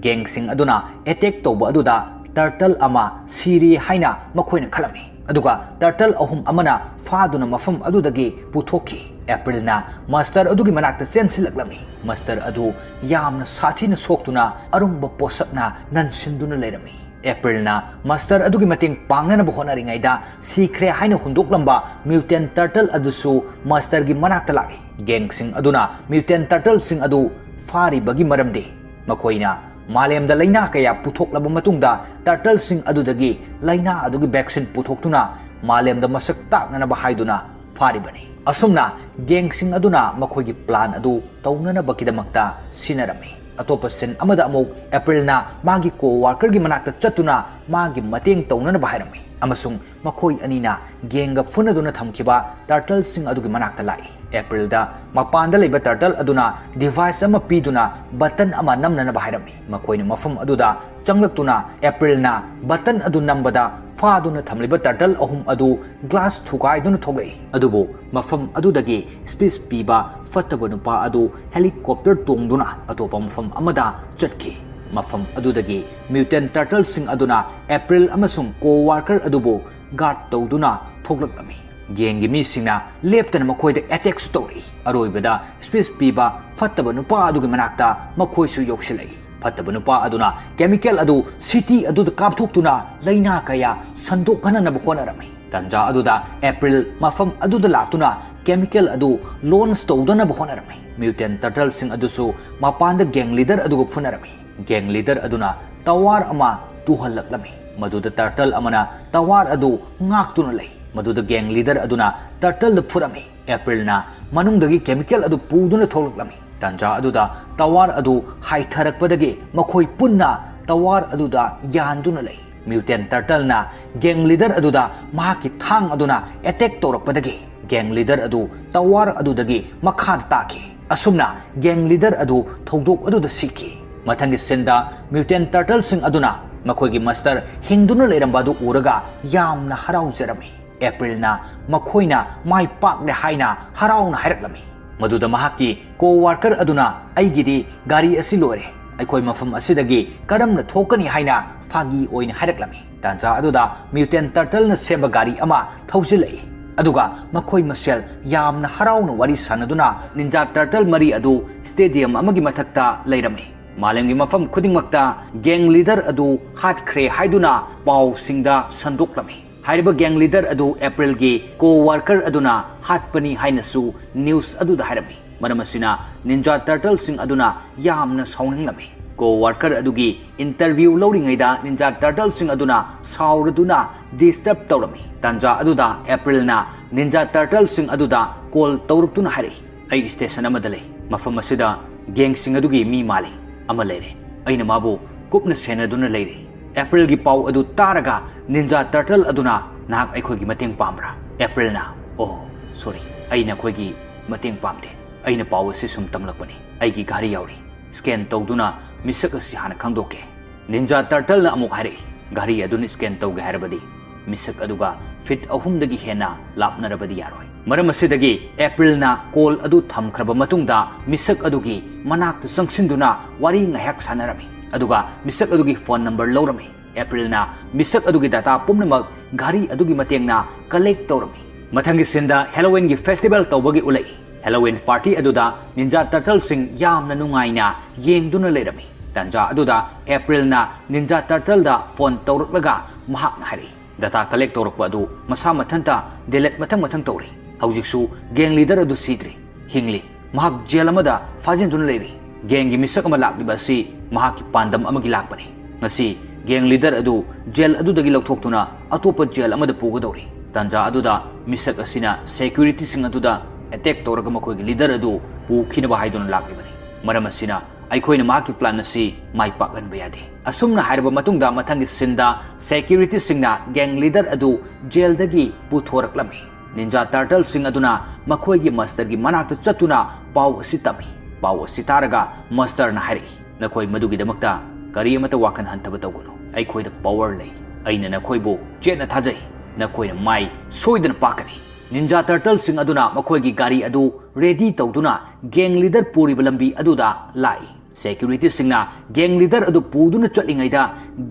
ꯒꯦꯡꯁꯤꯡ ꯑꯗꯨꯅ ꯑꯦꯇꯦꯛ ꯇꯧꯕ ꯑꯗꯨꯗ ꯇꯔꯇꯜ ꯑꯃ ꯁꯤꯔꯦ ꯍꯥꯏꯅ ꯃꯈꯣꯏꯅ ꯈꯜꯂꯝꯃꯤ꯫ ꯑꯗꯨꯒ ꯇꯔꯇꯜ ꯑꯍꯨꯝ ꯑꯃꯅ ꯐꯥꯗꯨꯅ ꯃꯐꯝ ꯑꯗꯨꯗꯒꯤ ꯄꯨꯊꯣꯛꯈꯤ꯫ ꯑꯦꯄ꯭ꯔꯤꯜꯅ ꯃꯥꯁꯇꯔ ꯑꯗꯨꯒꯤ ꯃꯅꯥꯛꯇ ꯆꯦꯟꯁꯤꯜꯂꯛꯂꯝꯃꯤ꯫ ꯃꯥꯁꯇꯔ ꯑꯗꯨ ꯌꯥꯝꯅ ꯁꯥꯊꯤꯅ ꯁꯣꯛꯇꯨꯅ ꯑꯔꯨꯝꯕ ꯄꯣꯠꯁꯛꯅ ꯅꯟꯁꯤꯟꯗꯨꯅ ꯂꯩꯔꯝꯃꯤ꯫ ꯑꯦꯄ꯭ꯔꯤꯜꯅ ꯃꯥꯁꯇꯔ ꯑꯗꯨꯒꯤ ꯃꯇꯦꯡ ꯄꯥꯡꯅꯅꯕ ꯍꯣꯠꯅꯔꯤꯉꯩꯗ ꯁꯤꯈ꯭ꯔꯦ ꯍꯥꯏꯅ ꯍꯨꯟꯗꯣꯛꯂꯝꯕ ꯃ꯭ꯌꯨꯇꯦꯟ ꯇꯔꯇꯜ ꯑꯗꯨꯁꯨ ꯃꯥꯁꯇꯔꯒꯤ ꯃꯅꯥꯛꯇ ꯂꯥꯛꯏ꯫ ꯒꯦꯡꯁꯤꯡ ꯑꯗꯨꯅ ꯃ꯭ꯌꯨꯇꯦꯟ ꯇꯔꯇꯜꯁꯤꯡ ꯑꯗꯨ ꯐꯥꯔꯤꯕꯒꯤ ꯃꯔꯝꯗꯤ ꯃꯈꯣꯏꯅ ꯃꯥꯂꯦꯝꯗ ꯂꯥꯏꯅꯥ ꯀꯌꯥ ꯄꯨꯊꯣꯛꯂꯕ ꯃꯇꯨꯡꯗ ꯇꯔꯇꯜꯁꯤꯡ ꯑꯗꯨꯗꯒꯤ ꯂꯥꯏꯅꯥ ꯑꯗꯨꯒꯤ ꯚꯦꯛꯁꯤꯟ ꯄꯨꯊꯣꯛꯇꯨꯅ ꯃꯥꯂꯦꯝꯗ ꯃꯁꯛ ꯇꯥꯛꯅꯅꯕ ꯍꯥꯏꯗꯨꯅ ꯐꯥꯔꯤꯕꯅꯤ꯫ ꯑꯁꯨꯝꯅ ꯒꯦꯡꯁꯤꯡ ꯑꯗꯨꯅ ꯃꯈꯣꯏꯒꯤ ꯄ꯭ꯂꯥꯟ ꯑꯗꯨ ꯇꯧꯅꯅꯕꯒꯤꯗꯃꯛꯇ ꯁꯤꯟꯅꯔꯝꯃꯤ꯫ ꯑꯇꯣꯞꯄ ꯁꯤꯟ ꯑꯃꯗ ꯑꯃꯨꯛ ꯑꯦꯄ꯭ꯔꯤꯜꯅ ꯃꯥꯒꯤ ꯀꯣ ꯋꯥꯔꯀꯔꯒꯤ ꯃꯅꯥꯛꯇ ꯆꯠꯇꯨꯅ ꯃꯥꯒꯤ ꯃꯇꯦꯡ ꯇꯧꯅꯅꯕ ꯍꯥꯏꯔꯝꯃꯤ ꯑꯃꯁꯨꯡ ꯃꯈꯣꯏ ꯑꯅꯤꯅ ꯒꯦꯡꯒ ꯐꯨꯅꯗꯨꯅ ꯊꯝꯈꯤꯕ ꯇꯔꯇꯜꯁꯤꯡ ꯑꯗꯨꯒꯤ ꯃꯅꯥꯛꯇ ꯂꯥꯛꯏ꯫ ꯑꯦꯄ꯭ꯔꯤꯜꯗ ꯃꯄꯥꯟꯗ ꯂꯩꯕ ꯇꯔꯇꯜ ꯑꯗꯨꯅ ꯗꯤꯚꯥꯏꯁ ꯑꯃ ꯄꯤꯗꯨꯅ ꯕꯇꯟ ꯑꯃ ꯅꯝꯅꯅꯕ ꯍꯥꯏꯔꯝꯃꯤ꯫ ꯃꯈꯣꯏꯅ ꯃꯐꯝ ꯑꯗꯨꯗ ꯆꯪꯂꯛꯇꯨꯅ ꯑꯦꯄ꯭ꯔꯤꯜꯅ ꯕꯇꯟ ꯑꯗꯨ ꯅꯝꯕꯗ ꯐꯥꯗꯨꯅ ꯊꯝꯂꯤꯕ ꯇꯔꯇꯜ ꯑꯍꯨꯝ ꯑꯗꯨ ꯒ꯭ꯂꯥꯁ ꯊꯨꯒꯥꯏꯗꯨꯅ ꯊꯣꯛꯂꯛꯏ꯫ ꯑꯗꯨꯕꯨ ꯃꯐꯝ ꯑꯗꯨꯗꯒꯤ ꯁ꯭ꯄꯤꯆ ꯄꯤꯕ ꯐꯠꯇꯕ ꯅꯨꯄꯥ ꯑꯗꯨ ꯍꯦꯂꯤꯀꯣꯞꯇꯔ ꯇꯣꯡꯗꯨꯅ ꯑꯇꯣꯞꯄ ꯃꯐꯝ ꯑꯃꯗ ꯆꯠꯈꯤ꯫ ꯃꯐꯝ ꯑꯗꯨꯗꯒꯤ ꯃ꯭ꯌꯨꯇꯦꯟ ꯇꯔꯇꯜꯁꯤꯡ ꯑꯗꯨꯅ ꯑꯦꯄ꯭ꯔꯤꯜ ꯑꯃꯁꯨꯡ ꯀꯣ ꯋꯥꯔꯀꯔ ꯑꯗꯨꯕꯨ ꯒꯥꯔꯗ ꯇꯧꯗꯨꯅ ꯊꯣꯛꯂꯛꯂꯝꯃꯤ꯫ ꯒꯦꯡꯒꯤ ꯃꯤꯁꯤꯡꯅ ꯂꯦꯞꯇꯅ ꯃꯈꯣꯏꯗ ꯑꯦꯇꯦꯛꯁꯨ ꯇꯧꯔꯛꯏ꯫ ꯑꯔꯣꯏꯕꯗ ꯁ꯭ꯄꯤꯆ ꯄꯤꯕ ꯐꯠꯇꯕ ꯅꯨꯄꯥ ꯑꯗꯨꯒꯤ ꯃꯅꯥꯛꯇ ꯃꯈꯣꯏꯁꯨ ꯌꯧꯁꯤꯜꯂꯛꯏ꯫ ꯐꯠꯇꯕ ꯅꯨꯄꯥ ꯑꯗꯨꯅ ꯀꯦꯃꯤꯀꯦꯜ ꯑꯗꯨ ꯁꯤꯇꯤ ꯑꯗꯨꯗ ꯀꯥꯞꯊꯣꯛꯇꯨꯅ ꯂꯥꯏꯅꯥ ꯀꯌꯥ ꯁꯟꯗꯣꯛꯍꯟꯅꯕ ꯍꯣꯠꯅꯔꯝꯃꯤ꯫ ꯇꯥꯟꯖꯥ ꯑꯗꯨꯗ ꯑꯦꯄ꯭ꯔꯤꯜ ꯃꯐꯝ ꯑꯗꯨꯗ ꯂꯥꯛꯇꯨꯅ ꯀꯦꯃꯤꯀꯦꯜ ꯑꯗꯨ ꯂꯣꯟꯁ ꯇꯧꯗꯅꯕ ꯍꯣꯠꯅꯔꯝꯃꯤ꯫ ꯃ꯭ꯌꯨꯇꯦꯟ ꯇꯔꯇꯜꯁꯤꯡ ꯑꯗꯨꯁꯨ ꯃꯄꯥꯟꯗ ꯒꯦꯡ ꯂꯤꯗꯔ ꯑꯗꯨꯒ ꯐꯨꯅꯔꯝꯃꯤ꯫ ꯒꯦꯡ ꯂꯤꯗꯔ ꯑꯗꯨꯅ ꯇꯋꯥꯔ ꯑꯃ ꯇꯨꯍꯜꯂꯛꯂꯝꯃꯤ꯫ ꯃꯗꯨꯗ ꯇꯔꯇꯜ ꯑꯃꯅ ꯇꯋꯥꯔ ꯑꯗꯨ ꯉꯥꯛꯇꯨꯅ ꯂꯩ꯫ ꯃꯗꯨꯗ ꯒꯦꯡ ꯂꯤꯗꯔ ꯑꯗꯨꯅ ꯇꯔꯇꯜꯗ ꯐꯨꯔꯝꯃꯤ꯫ ꯑꯦꯄ꯭ꯔꯤꯜꯅ ꯃꯅꯨꯡꯗꯒꯤ ꯀꯦꯃꯤꯀꯦꯜ ꯑꯗꯨ ꯄꯨꯗꯨꯅ ꯊꯣꯛꯂꯛꯂꯝꯃꯤ꯫ ꯇꯥꯟꯖꯥ ꯑꯗꯨꯗ ꯇꯋꯥꯔ ꯑꯗꯨ ꯍꯥꯏꯊꯔꯛꯄꯗꯒꯤ ꯃꯈꯣꯏ ꯄꯨꯟꯅ ꯇꯋꯥꯔ ꯑꯗꯨꯗ ꯌꯥꯟꯗꯨꯅ ꯂꯩ꯫ ꯃ꯭ꯌꯨꯇꯦꯟ ꯇꯔꯇꯜꯅ ꯒꯦꯡ ꯂꯤꯗꯔ ꯑꯗꯨꯗ ꯃꯍꯥꯛꯀꯤ ꯊꯥꯡ ꯑꯗꯨꯅ ꯑꯦꯇꯦꯛ ꯇꯧꯔꯛꯄꯗꯒꯤ ꯒꯦꯡ ꯂꯤꯗꯔ ꯑꯗꯨ ꯇꯋꯥꯔ ꯑꯗꯨꯗꯒꯤ ꯃꯈꯥꯗ ꯇꯥꯈꯤ꯫ ꯑꯁꯨꯝꯅ ꯒꯦꯡ ꯂꯤꯗꯔ ꯑꯗꯨ ꯊꯧꯗꯣꯛ ꯑꯗꯨꯗ ꯁꯤꯈꯤ꯫ ꯃꯊꯪꯒꯤ ꯁꯤꯟꯗ ꯃ꯭ꯌꯨꯇꯦꯟ ꯇꯔꯇꯜꯁꯤꯡ ꯑꯗꯨꯅ ꯃꯈꯣꯏꯒꯤ ꯃꯥꯁꯇꯔ ꯍꯤꯡꯗꯨꯅ ꯂꯩꯔꯝꯕ ꯑꯗꯨ ꯎꯔꯒ ꯌꯥꯝꯅ ꯍꯔꯥꯎꯖꯔꯝꯃꯤ꯫ ꯑꯦꯄ꯭ꯔꯤꯜꯅ ꯃꯈꯣꯏꯅ ꯃꯥꯏ ꯄꯥꯛꯂꯦ ꯍꯥꯏꯅ ꯍꯔꯥꯎꯅ ꯍꯥꯏꯔꯛꯂꯝꯃꯤ꯫ ꯃꯗꯨꯗ ꯃꯍꯥꯛꯀꯤ ꯀꯣ ꯋꯥꯔꯀꯔ ꯑꯗꯨꯅ, "ꯑꯩꯒꯤꯗꯤ ꯒꯥꯔꯤ ꯑꯁꯤ ꯂꯣꯏꯔꯦ, ꯑꯩꯈꯣꯏ ꯃꯐꯝ ꯑꯁꯤꯗꯒꯤ ꯀꯔꯝꯅ ꯊꯣꯛꯀꯅꯤ?" ꯍꯥꯏꯅ ꯐꯥꯒꯤ ꯑꯣꯏꯅ ꯍꯥꯏꯔꯛꯂꯝꯃꯤ꯫ ꯇꯥꯟꯖꯥ ꯑꯗꯨꯗ ꯃ꯭ꯌꯨꯇꯦꯟ ꯇꯔꯇꯜꯅ ꯁꯦꯝꯕ ꯒꯥꯔꯤ ꯑꯃ ꯊꯧꯖꯤꯜꯂꯛꯏ, ꯑꯗꯨꯒ ꯃꯈꯣꯏ ꯃꯁꯦꯜ ꯌꯥꯝꯅ ꯍꯔꯥꯎꯅ ꯋꯥꯔꯤ ꯁꯥꯟꯅꯗꯨꯅ ꯅꯤꯟꯖꯥ ꯇꯔꯇꯜ ꯃꯔꯤ ꯑꯗꯨ ꯁ꯭ꯇꯦꯗꯤꯌꯝ ꯑꯃꯒꯤ ꯃꯊꯛꯇ ꯂꯩꯔꯝꯃꯤ꯫ ꯃꯥꯂꯦꯝꯒꯤ ꯃꯐꯝ ꯈꯨꯗꯤꯡꯃꯛꯇ ꯒꯦꯡ ꯂꯤꯗꯔ ꯑꯗꯨ ꯍꯥꯠꯈ꯭ꯔꯦ ꯍꯥꯏꯗꯨꯅ ꯄꯥꯎꯁꯤꯡꯗ ꯁꯟꯗꯣꯛꯂꯝꯃꯤ꯫ ꯍꯥꯏꯔꯤꯕ ꯒꯦꯡ ꯂꯤꯗꯔ ꯑꯗꯨ ꯑꯦꯄ꯭ꯔꯤꯜꯒꯤ ꯀꯣ ꯋꯥꯔꯀꯔ ꯑꯗꯨꯅ ꯍꯥꯠꯄꯅꯤ ꯍꯥꯏꯅꯁꯨ ꯅ꯭ꯌꯨꯁ ꯑꯗꯨꯗ ꯍꯥꯏꯔꯝꯃꯤ꯫ ꯃꯔꯝ ꯑꯁꯤꯅ ꯅꯤꯟꯖꯥ ꯇꯔꯇꯜꯁꯤꯡ ꯑꯗꯨꯅ ꯌꯥꯝꯅ ꯁꯥꯎꯅꯤꯡꯂꯝꯃꯤ꯫ ꯀꯣ ꯋꯥꯔꯀꯔ ꯑꯗꯨꯒꯤ ꯏꯟꯇꯔꯚ꯭ꯌꯨ ꯂꯧꯔꯤꯉꯩꯗ ꯅꯤꯟꯖꯥ ꯇꯔꯇꯜꯁꯤꯡ ꯑꯗꯨꯅ ꯁꯥꯎꯔꯗꯨꯅ ꯗꯤꯁꯇꯔꯕ ꯇꯧꯔꯝꯃꯤ꯫ ꯇꯥꯟꯖꯥ ꯑꯗꯨꯗ ꯑꯦꯄ꯭ꯔꯤꯜꯅ ꯅꯤꯟꯖꯥ ꯇꯔꯇꯜꯁꯤꯡ ꯑꯗꯨꯗ ꯀꯣꯜ ꯇꯧꯔꯛꯇꯨꯅ ꯍꯥꯏꯔꯛꯏ, "ꯑꯩ ꯁ꯭ꯇꯦꯁꯟ ꯑꯃꯗ ꯂꯩ꯫ ꯃꯐꯝ ꯑꯁꯤꯗ ꯒꯦꯡꯁꯤꯡ ꯑꯗꯨꯒꯤ ꯃꯤ ꯃꯥꯜꯂꯤ꯫ ꯑꯃ ꯂꯩꯔꯦ꯫ ꯑꯩꯅ ꯃꯥꯕꯨ ꯀꯨꯞꯅ ꯁꯦꯟꯅꯗꯨꯅ ꯂꯩꯔꯦ꯫" ꯑꯦꯄ꯭ꯔꯤꯜꯒꯤ ꯄꯥꯎ ꯑꯗꯨ ꯇꯥꯔꯒ ꯅꯤꯟꯖꯥ ꯇꯔꯇꯜ ꯑꯗꯨꯅ, "ꯅꯍꯥꯛ ꯑꯩꯈꯣꯏꯒꯤ ꯃꯇꯦꯡ ꯄꯥꯝꯕ꯭ꯔꯥ?" ꯑꯦꯄ꯭ꯔꯤꯜꯅ, "ꯑꯣ, ꯁꯣꯔꯤ, ꯑꯩ ꯅꯈꯣꯏꯒꯤ ꯃꯇꯦꯡ ꯄꯥꯝꯗꯦ꯫ ꯑꯩꯅ ꯄꯥꯎ ꯑꯁꯤ ꯁꯨꯝ ꯇꯝꯂꯛꯄꯅꯤ꯫ ꯑꯩꯒꯤ ꯘꯥꯔꯤ ꯌꯥꯎꯔꯤ꯫" ꯁ꯭ꯀꯦꯟ ꯇꯧꯗꯨꯅ ꯃꯤꯁꯛ ꯑꯁꯤ ꯍꯥꯟꯅ ꯈꯪꯗꯣꯛꯀꯦ꯫ ꯅꯤꯟꯖꯥ ꯇꯔꯇꯜꯅ ꯑꯃꯨꯛ ꯍꯥꯏꯔꯛꯏ, "ꯘꯥꯔꯤ ꯑꯗꯨꯅ ꯁ꯭ꯀꯦꯟ ꯇꯧꯒꯦ ꯍꯥꯏꯔꯕꯗꯤ ꯃꯤꯁꯛ ꯑꯗꯨꯒ ꯐꯤꯠ ꯑꯍꯨꯝꯗꯒꯤ ꯍꯦꯟꯅ ꯂꯥꯞꯅꯔꯕꯗꯤ ꯌꯥꯔꯣꯏ꯫" ꯃꯔꯝ ꯑꯁꯤꯗꯒꯤ ꯑꯦꯄ꯭ꯔꯤꯜꯅ ꯀꯣꯜ ꯑꯗꯨ ꯊꯝꯈ꯭ꯔꯕ ꯃꯇꯨꯡꯗ ꯃꯤꯁꯛ ꯑꯗꯨꯒꯤ ꯃꯅꯥꯛꯇ ꯆꯪꯁꯤꯟꯗꯨꯅ ꯋꯥꯔꯤ ꯉꯥꯏꯍꯥꯛ ꯁꯥꯟꯅꯔꯝꯃꯤ, ꯑꯗꯨꯒ ꯃꯤꯁꯛ ꯑꯗꯨꯒꯤ ꯐꯣꯟ ꯅꯝꯕꯔ ꯂꯧꯔꯝꯃꯤ꯫ ꯑꯦꯄ꯭ꯔꯤꯜꯅ ꯃꯤꯁꯛ ꯑꯗꯨꯒꯤ ꯗꯥꯇꯥ ꯄꯨꯝꯅꯃꯛ ꯘꯥꯔꯤ ꯑꯗꯨꯒꯤ ꯃꯇꯦꯡꯅ ꯀꯂꯦꯛ ꯇꯧꯔꯝꯃꯤ꯫ ꯃꯊꯪꯒꯤ ꯁꯤꯟꯗ ꯍꯦꯂꯣꯋꯤꯟꯒꯤ ꯐꯦꯁꯇꯤꯚꯦꯜ ꯇꯧꯕꯒꯤ ꯎꯠꯂꯛꯏ꯫ ꯍꯦꯂꯣꯋꯤꯟ ꯄꯥꯔꯇꯤ ꯑꯗꯨꯗ ꯅꯤꯟꯖꯥ ꯇꯔꯇꯜꯁꯤꯡ ꯌꯥꯝꯅ ꯅꯨꯡꯉꯥꯏꯅ ꯌꯦꯡꯗꯨꯅ ꯂꯩꯔꯝꯃꯤ꯫ ꯇꯥꯟꯖꯥ ꯑꯗꯨꯗ ꯑꯦꯄ꯭ꯔꯤꯜꯅ ꯅꯤꯟꯖꯥ ꯇꯔꯇꯜꯗ ꯐꯣꯟ ꯇꯧꯔꯛꯂꯒ ꯃꯍꯥꯛꯅ ꯍꯥꯏꯔꯛꯏ, ꯗꯇꯥ ꯀꯂꯦꯛ ꯇꯧꯔꯛꯄ ꯑꯗꯨ ꯃꯁꯥ ꯃꯊꯟꯇ ꯗꯤꯂꯤꯠ ꯃꯊꯪ ꯃꯊꯪ ꯇꯧꯔꯤ꯫ ꯍꯧꯖꯤꯛꯁꯨ ꯒꯦꯡ ꯂꯤꯗꯔ ꯑꯗꯨ ꯁꯤꯗ꯭ꯔꯤ, ꯍꯤꯡꯂꯤ꯫ ꯃꯍꯥꯛ ꯖꯦꯜ ꯑꯃꯗ ꯐꯥꯖꯤꯟꯗꯨꯅ ꯂꯩꯔꯤ꯫ ꯒꯦꯡꯒꯤ ꯃꯤꯁꯛ ꯑꯃ ꯂꯥꯛꯂꯤꯕ ꯑꯁꯤ ꯃꯍꯥꯛꯀꯤ ꯄꯥꯟꯗꯝ ꯑꯃꯒꯤ ꯂꯥꯛꯄꯅꯤ꯫ ꯉꯁꯤ ꯒꯦꯡ ꯂꯤꯗꯔ ꯑꯗꯨ ꯖꯦꯜ ꯑꯗꯨꯗꯒꯤ ꯂꯧꯊꯣꯛꯇꯨꯅ ꯑꯇꯣꯞꯄ ꯖꯦꯜ ꯑꯃꯗ ꯄꯨꯒꯗꯧꯔꯤ꯫ ꯇꯥꯟꯖꯥ ꯑꯗꯨꯗ ꯃꯤꯁꯛ ꯑꯁꯤꯅ ꯁꯦꯀ꯭ꯌꯨꯔꯤꯇꯤꯁꯤꯡ ꯑꯗꯨꯗ ꯑꯦꯇꯦꯛ ꯇꯧꯔꯒ ꯃꯈꯣꯏꯒꯤ ꯂꯤꯗꯔ ꯑꯗꯨ ꯄꯨꯈꯤꯅꯕ ꯍꯥꯏꯗꯨꯅ ꯂꯥꯛꯂꯤꯕꯅꯤ꯫ ꯃꯔꯝ ꯑꯁꯤꯅ ꯑꯩꯈꯣꯏꯅ ꯃꯍꯥꯛꯀꯤ ꯄ꯭ꯂꯥꯟ ꯑꯁꯤ ꯃꯥꯏ ꯄꯥꯛꯍꯟꯕ ꯌꯥꯗꯦ꯫ ꯑꯁꯨꯝꯅ ꯍꯥꯏꯔꯕ ꯃꯇꯨꯡꯗ ꯃꯊꯪꯒꯤ ꯁꯤꯟꯗ ꯁꯦꯀ꯭ꯌꯨꯔꯤꯇꯤꯁꯤꯡꯅ ꯒꯦꯡ ꯂꯤꯗꯔ ꯑꯗꯨ ꯖꯦꯜꯗꯒꯤ ꯄꯨꯊꯣꯔꯛꯂꯝꯃꯤ꯫ ꯅꯤꯟꯖꯥ ꯇꯔꯇꯜꯁꯤꯡ ꯑꯗꯨꯅ ꯃꯈꯣꯏꯒꯤ ꯃꯁꯇꯔꯒꯤ ꯃꯅꯥꯛꯇ ꯆꯠꯇꯨꯅ ꯄꯥꯎ ꯑꯁꯤ ꯇꯝꯃꯤ꯫ ꯄꯥꯎ ꯑꯁꯤ ꯇꯥꯔꯒ ꯃꯁꯇꯔꯅ ꯍꯥꯏꯔꯛꯏ, "ꯅꯈꯣꯏ ꯃꯗꯨꯒꯤꯗꯃꯛꯇ ꯀꯔꯤ ꯑꯃꯠꯇ ꯋꯥꯈꯜ ꯍꯟꯊꯕ ꯇꯧꯒꯅꯨ꯫ ꯑꯩꯈꯣꯏꯗ ꯄꯥꯋꯔ ꯂꯩ꯫ ꯑꯩꯅ ꯅꯈꯣꯏꯕꯨ ꯆꯦꯠꯅ ꯊꯥꯖꯩ꯫ ꯅꯈꯣꯏꯅ ꯃꯥꯏ ꯁꯣꯏꯗꯅ ꯄꯥꯛꯀꯅꯤ꯫" ꯅꯤꯟꯖꯥ ꯇꯔꯇꯜꯁꯤꯡ ꯑꯗꯨꯅ ꯃꯈꯣꯏꯒꯤ ꯒꯥꯔꯤ ꯑꯗꯨ ꯔꯦꯗꯤ ꯇꯧꯗꯨꯅ ꯒꯦꯡ ꯂꯤꯗꯔ ꯄꯨꯔꯤꯕ ꯂꯝꯕꯤ ꯑꯗꯨꯗ ꯂꯥꯛꯏ꯫ ꯁꯦꯀ꯭ꯌꯨꯔꯤꯇꯤꯁꯤꯡꯅ ꯒꯦꯡ ꯂꯤꯗꯔ ꯑꯗꯨ ꯄꯨꯗꯨꯅ ꯆꯠꯂꯤꯉꯩꯗ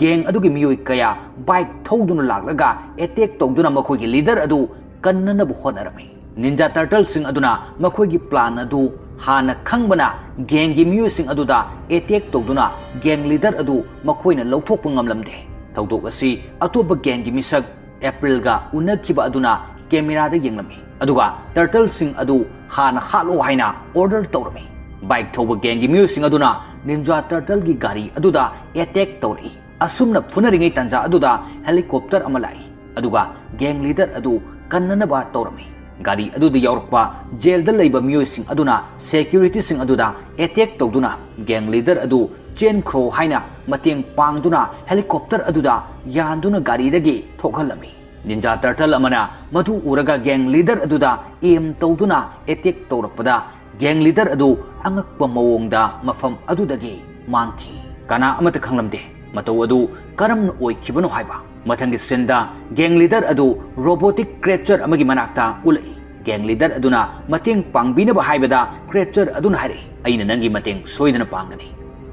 ꯒꯦꯡ ꯑꯗꯨꯒꯤ ꯃꯤꯑꯣꯏ ꯀꯌꯥ ꯕꯥꯏꯛ ꯊꯧꯗꯨꯅ ꯂꯥꯛꯂꯒ ꯑꯦꯇꯦꯛ ꯇꯧꯗꯨꯅ ꯃꯈꯣꯏꯒꯤ ꯂꯤꯗꯔ ꯑꯗꯨ ꯀꯟꯅꯅꯕ ꯍꯣꯠꯅꯔꯝꯃꯤ꯫ ꯅꯤꯟꯖꯥ ꯇꯔꯇꯜꯁꯤꯡ ꯑꯗꯨꯅ ꯃꯈꯣꯏꯒꯤ ꯄ꯭ꯂꯥꯟ ꯑꯗꯨ ꯍꯥꯟꯅ ꯈꯪꯕꯅ ꯒꯦꯡꯒꯤ ꯃꯤꯑꯣꯏꯁꯤꯡ ꯑꯗꯨꯗ ꯑꯦꯇꯦꯛ ꯇꯧꯗꯨꯅ ꯒꯦꯡ ꯂꯤꯗꯔ ꯑꯗꯨ ꯃꯈꯣꯏꯅ ꯂꯧꯊꯣꯛꯄ ꯉꯝꯂꯝꯗꯦ꯫ ꯊꯧꯗꯣꯛ ꯑꯁꯤ ꯑꯇꯣꯞꯄ ꯒꯦꯡꯒꯤ ꯃꯤꯁꯛ ꯑꯦꯄ꯭ꯔꯤꯜꯒ ꯎꯅꯈꯤꯕ ꯑꯗꯨꯅ ꯀꯦꯃꯦꯔꯥꯗ ꯌꯦꯡꯂꯝꯃꯤ, ꯑꯗꯨꯒ ꯇꯔꯇꯜꯁꯤꯡ ꯑꯗꯨ ꯍꯥꯟꯅ ꯍꯥꯠꯂꯣ ꯍꯥꯏꯅ ꯑꯣꯔꯗꯔ ꯇꯧꯔꯝꯃꯤ꯫ ꯕꯥꯏꯛ ꯊꯧꯕ ꯒꯦꯡꯒꯤ ꯃꯤꯑꯣꯏꯁꯤꯡ ꯑꯗꯨꯅ ꯅꯤꯟꯖꯥ ꯇꯔꯇꯜꯒꯤ ꯒꯥꯔꯤ ꯑꯗꯨꯗ ꯑꯦꯇꯦꯛ ꯇꯧꯔꯛꯏ꯫ ꯑꯁꯨꯝꯅ ꯐꯨꯅꯔꯤꯉꯩ ꯇꯥꯟꯖꯥ ꯑꯗꯨꯗ ꯍꯦꯂꯤꯀꯣꯞꯇꯔ ꯑꯃ ꯂꯥꯛꯏ, ꯑꯗꯨꯒ ꯒꯦꯡ ꯂꯤꯗꯔ ꯑꯗꯨ ꯀꯟꯅꯅꯕ ꯇꯧꯔꯝꯃꯤ꯫ ꯒꯥꯔꯤ ꯑꯗꯨꯗ ꯌꯥꯎꯔꯛꯄ ꯖꯦꯜꯗ ꯂꯩꯕ ꯃꯤꯑꯣꯏꯁꯤꯡ ꯑꯗꯨꯅ ꯁꯦꯀ꯭ꯌꯨꯔꯤꯇꯤꯁꯤꯡ ꯑꯗꯨꯗ ꯑꯦꯇꯦꯛ ꯇꯧꯗꯨꯅ ꯒꯦꯡ ꯂꯤꯗꯔ ꯑꯗꯨ ꯆꯦꯟꯈ꯭ꯔꯣ ꯍꯥꯏꯅ ꯃꯇꯦꯡ ꯄꯥꯡꯗꯨꯅ ꯍꯦꯂꯤꯀꯣꯞꯇꯔ ꯑꯗꯨꯗ ꯌꯥꯟꯗꯨꯅ ꯒꯥꯔꯤꯗꯒꯤ ꯊꯣꯛꯍꯜꯂꯝꯃꯤ꯫ ꯅꯤꯟꯖꯥ ꯇꯔꯇꯜ ꯑꯃꯅ ꯃꯗꯨ ꯎꯔꯒ ꯒꯦꯡ ꯂꯤꯗꯔ ꯑꯗꯨꯗ ꯑꯦꯝ ꯇꯧꯗꯨꯅ ꯑꯦꯇꯦꯛ ꯇꯧꯔꯛꯄꯗ ꯒꯦꯡ ꯂꯤꯗꯔ ꯑꯗꯨ ꯑꯉꯛꯄ ꯃꯑꯣꯡꯗ ꯃꯐꯝ ꯑꯗꯨꯗꯒꯤ ꯃꯥꯡꯈꯤ꯫ ꯀꯅꯥ ꯑꯃꯠꯇ ꯈꯪꯂꯝꯗꯦ ꯃꯇꯧ ꯑꯗꯨ ꯀꯔꯝꯅ ꯑꯣꯏꯈꯤꯕꯅꯣ ꯍꯥꯏꯕ꯫ ꯃꯊꯪꯒꯤ ꯁꯤꯟꯗ ꯒꯦꯡ ꯂꯤꯗꯔ ꯑꯗꯨ ꯔꯣꯕꯣꯇꯤꯛ ꯀ꯭ꯔꯦꯆꯔ ꯑꯃꯒꯤ ꯃꯅꯥꯛꯇ ꯎꯠꯂꯛꯏ꯫ ꯒꯦꯡ ꯂꯤꯗꯔ ꯑꯗꯨꯅ ꯃꯇꯦꯡ ꯄꯥꯡꯕꯤꯅꯕ ꯍꯥꯏꯕꯗ ꯀ꯭ꯔꯦꯆꯔ ꯑꯗꯨꯅ ꯍꯥꯏꯔꯛꯏ, "ꯑꯩꯅ ꯅꯪꯒꯤ ꯃꯇꯦꯡ ꯁꯣꯏꯗꯅ ꯄꯥꯡꯒꯅꯤ,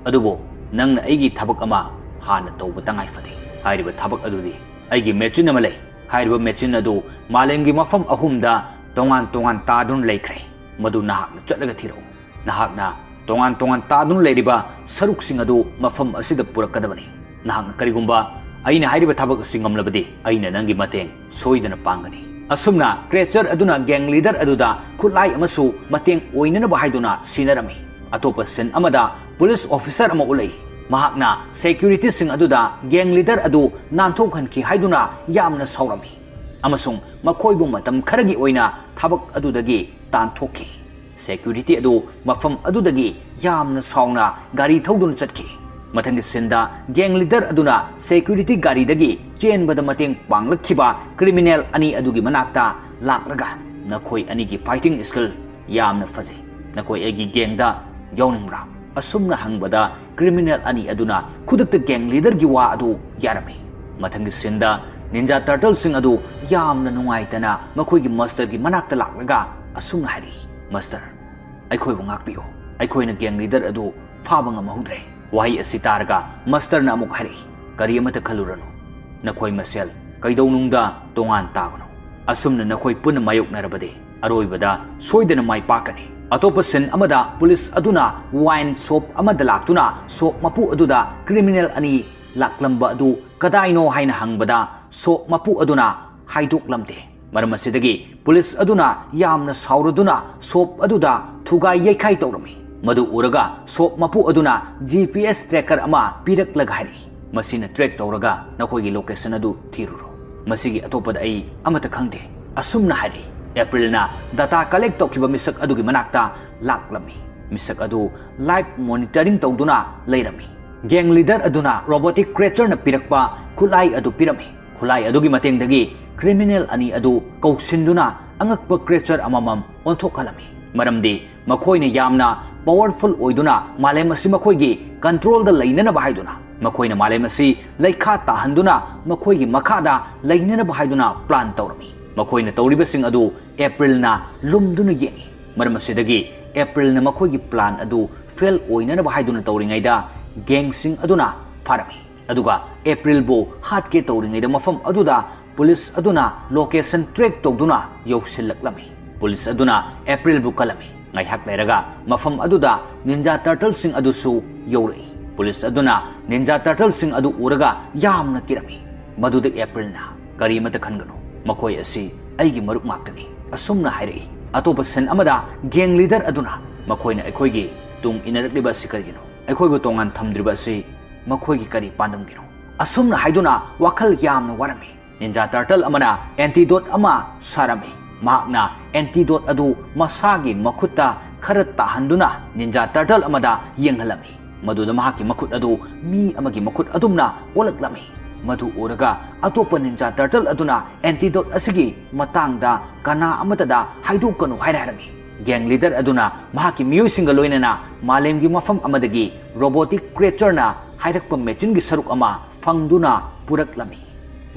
ꯑꯗꯨꯕꯨ ꯅꯪꯅ ꯑꯩꯒꯤ ꯊꯕꯛ ꯑꯃ ꯍꯥꯟꯅ ꯇꯧꯕ ꯇꯉꯥꯏ ꯐꯗꯦ꯫ ꯍꯥꯏꯔꯤꯕ ꯊꯕꯛ ꯑꯗꯨꯗꯤ ꯑꯩꯒꯤ ꯃꯦꯆꯤꯟ ꯑꯃ ꯂꯩ꯫ ꯍꯥꯏꯔꯤꯕ ꯃꯦꯆꯤꯟ ꯑꯗꯨ ꯃꯥꯂꯦꯝꯒꯤ ꯃꯐꯝ ꯑꯍꯨꯝꯗ ꯇꯣꯉꯥꯟ ꯇꯣꯉꯥꯟ ꯇꯥꯗꯨꯅ ꯂꯩꯈ꯭ꯔꯦ꯫ ꯃꯗꯨ ꯅꯍꯥꯛꯅ ꯆꯠꯂꯒ ꯊꯤꯔꯛꯎ꯫ ꯅꯍꯥꯛꯅ ꯇꯣꯉꯥꯟ ꯇꯣꯉꯥꯟ ꯇꯥꯗꯨꯅ ꯂꯩꯔꯤꯕ ꯁꯔꯨꯛꯁꯤꯡ ꯑꯗꯨ ꯃꯐꯝ ꯑꯁꯤꯗ ꯄꯨꯔꯛꯀꯗꯕꯅꯤ꯫ ꯅꯍꯥꯛꯅ ꯀꯔꯤꯒꯨꯝꯕ ꯑꯩꯅ ꯍꯥꯏꯔꯤꯕ ꯊꯕꯛ ꯑꯁꯤ ꯉꯝꯂꯕꯗꯤ, ꯑꯩꯅ ꯅꯪꯒꯤ ꯃꯇꯦꯡ ꯁꯣꯏꯗꯅ ꯄꯥꯡꯒꯅꯤ꯫ ꯑꯁꯨꯝꯅ creature ꯑꯗꯨꯅ gang leader ꯑꯗꯨꯗ ꯈꯨꯠꯂꯥꯏ ꯑꯃꯁꯨ ꯃꯇꯦꯡ ꯑꯣꯏꯅꯅꯕ ꯍꯥꯏꯗꯨꯅ ꯁꯤꯟꯅꯔꯝꯃꯤ꯫ ꯑꯇꯣꯞꯄ scene ꯑꯃꯗ police officer ꯑꯃ ꯎꯠꯂꯛꯏ꯫ ꯃꯍꯥꯛꯅ securityꯁꯤꯡ ꯑꯗꯨꯗ gang leader ꯑꯗꯨ ꯅꯥꯟꯊꯣꯛꯍꯟꯈꯤ ꯍꯥꯏꯗꯨꯅ ꯌꯥꯝꯅ ꯁꯥꯎꯔꯝꯃꯤ ꯑꯃꯁꯨꯡ ꯃꯈꯣꯏꯕꯨ ꯃꯇꯝ ꯈꯔꯒꯤ ꯑꯣꯏꯅ ꯊꯕꯛ ꯑꯗꯨꯗꯒꯤ ꯇꯥꯟꯊꯣꯛꯈꯤ꯫ Security ꯑꯗꯨ ꯃꯐꯝ ꯑꯗꯨꯗꯒꯤ ꯌꯥꯝꯅ ꯁꯥꯎꯅ ꯒꯥꯔꯤ ꯊꯧꯗꯨꯅ ꯆꯠꯈꯤ꯫ ꯃꯊꯪꯒꯤ sceneꯗ gang leader ꯑꯗꯨꯅ security ꯒꯥꯔꯤꯗꯒꯤ ꯆꯦꯟꯕꯗ ꯃꯇꯦꯡ ꯄꯥꯡꯂꯛꯈꯤꯕ criminal ꯑꯅꯤ ꯑꯗꯨꯒꯤ ꯃꯅꯥꯛꯇ ꯂꯥꯛꯂꯒ, "ꯅꯈꯣꯏ ꯑꯅꯤꯒꯤ fighting skill ꯌꯥꯝꯅ ꯐꯖꯩ꯫ ꯅꯈꯣꯏ ꯑꯩꯒꯤ gangꯗ ꯌꯥꯎꯅꯤꯡꯕ꯭ꯔꯥ?" ꯑꯁꯨꯝꯅ ꯍꯪꯕꯗ, criminal ꯑꯅꯤ ꯑꯗꯨꯅ ꯈꯨꯗꯛꯇ gang leaderꯒꯤ ꯋꯥ ꯑꯗꯨ ꯌꯥꯔꯝꯃꯤ꯫ ꯃꯊꯪꯒꯤ sceneꯗ Ninja Turtleꯁꯤꯡ ꯑꯗꯨ ꯌꯥꯝꯅ ꯅꯨꯡꯉꯥꯏꯇꯅ ꯃꯈꯣꯏꯒꯤ masterꯒꯤ ꯃꯅꯥꯛꯇ ꯂꯥꯛꯂꯒ ꯑꯁꯨꯝꯅ ꯍꯥꯏꯔꯤ, "Master, ꯑꯩꯈꯣꯏꯕꯨ ꯉꯥꯛꯄꯤꯌꯨ꯫ ꯑꯩꯈꯣꯏꯅ gang leader ꯑꯗꯨ ꯐꯥꯕ ꯉꯝꯍꯧꯗ꯭ꯔꯦ꯫" ꯋꯥꯍꯩ ꯑꯁꯤ ꯇꯥꯔꯒ masterꯅ ꯑꯃꯨꯛ ꯍꯥꯏꯔꯛꯏ, "ꯀꯔꯤ ꯑꯃꯠꯇ ꯈꯜꯂꯨꯔꯅꯨ꯫ ꯅꯈꯣꯏ ꯃꯁꯦꯜ ꯀꯩꯗꯧꯅꯨꯡꯗ ꯇꯣꯉꯥꯟ ꯇꯥꯒꯅꯨ꯫ ꯑꯁꯨꯝꯅ ꯅꯈꯣꯏ ꯄꯨꯟꯅ ꯃꯥꯌꯣꯛꯅꯔꯕꯗꯤ ꯑꯔꯣꯏꯕꯗ ꯁꯣꯏꯗꯅ ꯃꯥꯏ ꯄꯥꯛꯀꯅꯤ꯫" ꯑꯇꯣꯞꯄ scene ꯑꯃꯗ police ꯑꯗꯨꯅ wine shop ꯑꯃꯗ ꯂꯥꯛꯇꯨꯅ shop ꯃꯄꯨ ꯑꯗꯨꯗ criminal ꯑꯅꯤ ꯂꯥꯛꯂꯝꯕ ꯑꯗꯨ ꯀꯗꯥꯏꯅꯣ ꯍꯥꯏꯅ ꯍꯪꯕꯗ, shop ꯃꯄꯨ ꯑꯗꯨꯅ ꯍꯥꯏꯗꯣꯛꯂꯝꯗꯦ꯫ ꯃꯔꯝ ꯑꯁꯤꯗꯒꯤ police ꯑꯗꯨꯅ ꯌꯥꯝꯅ ꯁꯥꯎꯔꯗꯨꯅ shop ꯑꯗꯨꯗ ꯊꯨꯒꯥꯏ ꯌꯩꯈꯥꯏ ꯇꯧꯔꯝꯃꯤ꯫ ꯃꯗꯨ ꯎꯔꯒ shop ꯃꯄꯨ ꯑꯗꯨꯅ G P S tracker ꯑꯃ ꯄꯤꯔꯛꯂꯒ ꯍꯥꯏꯔꯛꯏ, "ꯃꯁꯤꯅ track ꯇꯧꯔꯒ ꯅꯈꯣꯏꯒꯤ location ꯑꯗꯨ ꯊꯤꯔꯨꯔꯣ꯫ ꯃꯁꯤꯒꯤ ꯑꯇꯣꯞꯄꯗ ꯑꯩ ꯑꯃꯠꯇ ꯈꯪꯗꯦ꯫" ꯑꯁꯨꯝꯅ ꯍꯥꯏꯔꯛꯏ꯫ Aprilꯅ data collect ꯇꯧꯈꯤꯕ ꯃꯤꯁꯛ ꯑꯗꯨꯒꯤ ꯃꯅꯥꯛꯇ ꯂꯥꯛꯂꯝꯃꯤ꯫ ꯃꯤꯁꯛ ꯑꯗꯨ live monitoring ꯇꯧꯗꯨꯅ ꯂꯩꯔꯝꯃꯤ꯫ Gang leader ꯑꯗꯨꯅ robotic creatureꯅ ꯄꯤꯔꯛꯄ ꯈꯨꯠꯂꯥꯏ ꯑꯗꯨ ꯄꯤꯔꯝꯃꯤ꯫ ꯈꯨꯠꯂꯥꯏ ꯑꯗꯨꯒꯤ ꯃꯇꯦꯡꯗꯒꯤ criminal ꯑꯅꯤ ꯑꯗꯨ ꯀꯧꯁꯤꯟꯗꯨꯅ ꯑꯉꯛꯄ creature ꯑꯃꯃꯝ ꯑꯣꯟꯊꯣꯛꯍꯜꯂꯝꯃꯤ꯫ ꯃꯔꯝꯗꯤ ꯃꯈꯣꯏꯅ ꯌꯥꯝꯅ powerful ꯑꯣꯏꯗꯨꯅ ꯃꯥꯂꯦꯝ ꯑꯁꯤ ꯃꯈꯣꯏꯒꯤ controlꯗ ꯂꯩꯅꯅꯕ ꯍꯥꯏꯗꯨꯅ, ꯃꯈꯣꯏꯅ ꯃꯥꯂꯦꯝ ꯑꯁꯤ ꯂꯩꯈꯥ ꯇꯥꯍꯟꯗꯨꯅ ꯃꯈꯣꯏꯒꯤ ꯃꯈꯥꯗ ꯂꯩꯅꯅꯕ ꯍꯥꯏꯗꯨꯅ plan ꯇꯧꯔꯝꯃꯤ꯫ ꯃꯈꯣꯏꯅ ꯇꯧꯔꯤꯕꯁꯤꯡ ꯑꯗꯨ Aprilꯅ ꯂꯨꯝꯗꯨꯅ ꯌꯦꯡꯉꯤ꯫ ꯃꯔꯝ ꯑꯁꯤꯗꯒꯤ Aprilꯅ ꯃꯈꯣꯏꯒꯤ plan ꯑꯗꯨ fail ꯑꯣꯏꯅꯅꯕ ꯍꯥꯏꯗꯨꯅ ꯇꯧꯔꯤꯉꯩꯗ gangꯁꯤꯡ ꯑꯗꯨꯅ ꯐꯥꯔꯝꯃꯤ꯫ ꯑꯗꯨꯒ Aprilꯕꯨ ꯍꯥꯠꯀꯦ ꯇꯧꯔꯤꯉꯩꯗ ꯃꯐꯝ ꯑꯗꯨꯗ police ꯑꯗꯨꯅ location track ꯇꯧꯗꯨꯅ ꯌꯧꯁꯤꯜꯂꯛꯂꯝꯃꯤ꯫ Police ꯑꯗꯨꯅ Aprilꯕꯨ ꯀꯜꯂꯝꯃꯤ꯫ ꯉꯥꯏꯍꯥꯛ ꯂꯩꯔꯒ ꯃꯐꯝ ꯑꯗꯨꯗ ꯅꯤꯟꯖꯥ ꯇꯔꯇꯜꯁꯤꯡ ꯑꯗꯨꯁꯨ ꯌꯧꯔꯛꯏ꯫ ꯄꯨꯂꯤꯁ ꯑꯗꯨꯅ ꯅꯤꯟꯖꯥ ꯇꯔꯇꯜꯁꯤꯡ ꯑꯗꯨ ꯎꯔꯒ ꯌꯥꯝꯅ ꯀꯤꯔꯝꯃꯤ꯫ ꯃꯗꯨꯗ ꯑꯦꯄ꯭ꯔꯤꯜꯅ, "ꯀꯔꯤ ꯑꯃꯠꯇ ꯈꯟꯒꯅꯨ, ꯃꯈꯣꯏ ꯑꯁꯤ ꯑꯩꯒꯤ ꯃꯔꯨꯞ ꯉꯥꯛꯇꯅꯤ," ꯑꯁꯨꯝꯅ ꯍꯥꯏꯔꯛꯏ꯫ ꯑꯇꯣꯞꯄ ꯁꯤꯟ ꯑꯃꯗ ꯒꯦꯡ ꯂꯤꯗꯔ ꯑꯗꯨꯅ, "ꯃꯈꯣꯏꯅ ꯑꯩꯈꯣꯏꯒꯤ ꯇꯨꯡ ꯏꯟꯅꯔꯛꯂꯤꯕ ꯑꯁꯤ ꯀꯔꯤꯒꯤꯅꯣ? ꯑꯩꯈꯣꯏꯕꯨ ꯇꯣꯉꯥꯟ ꯊꯝꯗ꯭ꯔꯤꯕ ꯑꯁꯤ ꯃꯈꯣꯏꯒꯤ ꯀꯔꯤ ꯄꯥꯟꯗꯝꯒꯤꯅꯣ?" ꯑꯁꯨꯝꯅ ꯍꯥꯏꯗꯨꯅ ꯋꯥꯈꯜ ꯌꯥꯝꯅ ꯋꯥꯔꯝꯃꯤ꯫ ꯅꯤꯟꯖꯥ ꯇꯔꯇꯜ ꯑꯃꯅ ꯑꯦꯟꯇꯤꯗꯣꯠ ꯑꯃ ꯁꯥꯔꯝꯃꯤ꯫ ꯃꯍꯥꯛꯅ ꯑꯦꯟꯇꯤꯗꯣꯠ ꯑꯗꯨ ꯃꯁꯥꯒꯤ ꯃꯈꯨꯠꯇ ꯈꯔ ꯇꯥꯍꯟꯗꯨꯅ ꯅꯤꯟꯖꯥ ꯇꯔꯇꯜ ꯑꯃꯗ ꯌꯦꯡꯍꯜꯂꯝꯃꯤ꯫ ꯃꯗꯨꯗ ꯃꯍꯥꯛꯀꯤ ꯃꯈꯨꯠ ꯑꯗꯨ ꯃꯤ ꯑꯃꯒꯤ ꯃꯈꯨꯠ ꯑꯗꯨꯝꯅ ꯑꯣꯜꯂꯛꯂꯝꯃꯤ꯫ ꯃꯗꯨ ꯎꯔꯒ ꯑꯇꯣꯞꯄ ꯅꯤꯟꯖꯥ ꯇꯔꯇꯜ ꯑꯗꯨꯅ ꯑꯦꯟꯇꯤꯗꯣꯠ ꯑꯁꯤꯒꯤ ꯃꯇꯥꯡꯗ ꯀꯅꯥ ꯑꯃꯠꯇꯗ ꯍꯥꯏꯗꯣꯛꯀꯅꯨ ꯍꯥꯏꯅ ꯍꯥꯏꯔꯝꯃꯤ꯫ ꯒꯦꯡ ꯂꯤꯗꯔ ꯑꯗꯨꯅ ꯃꯍꯥꯛꯀꯤ ꯃꯤꯑꯣꯏꯁꯤꯡꯒ ꯂꯣꯏꯅꯅ ꯃꯥꯂꯦꯝꯒꯤ ꯃꯐꯝ ꯑꯃꯗꯒꯤ ꯔꯣꯕꯣꯇꯤꯛ ꯀ꯭ꯔꯤꯌꯦꯆꯔꯅ ꯍꯥꯏꯔꯛꯄ ꯃꯦꯆꯤꯟꯒꯤ ꯁꯔꯨꯛ ꯑꯃ ꯐꯪꯗꯨꯅ ꯄꯨꯔꯛꯂꯝꯃꯤ꯫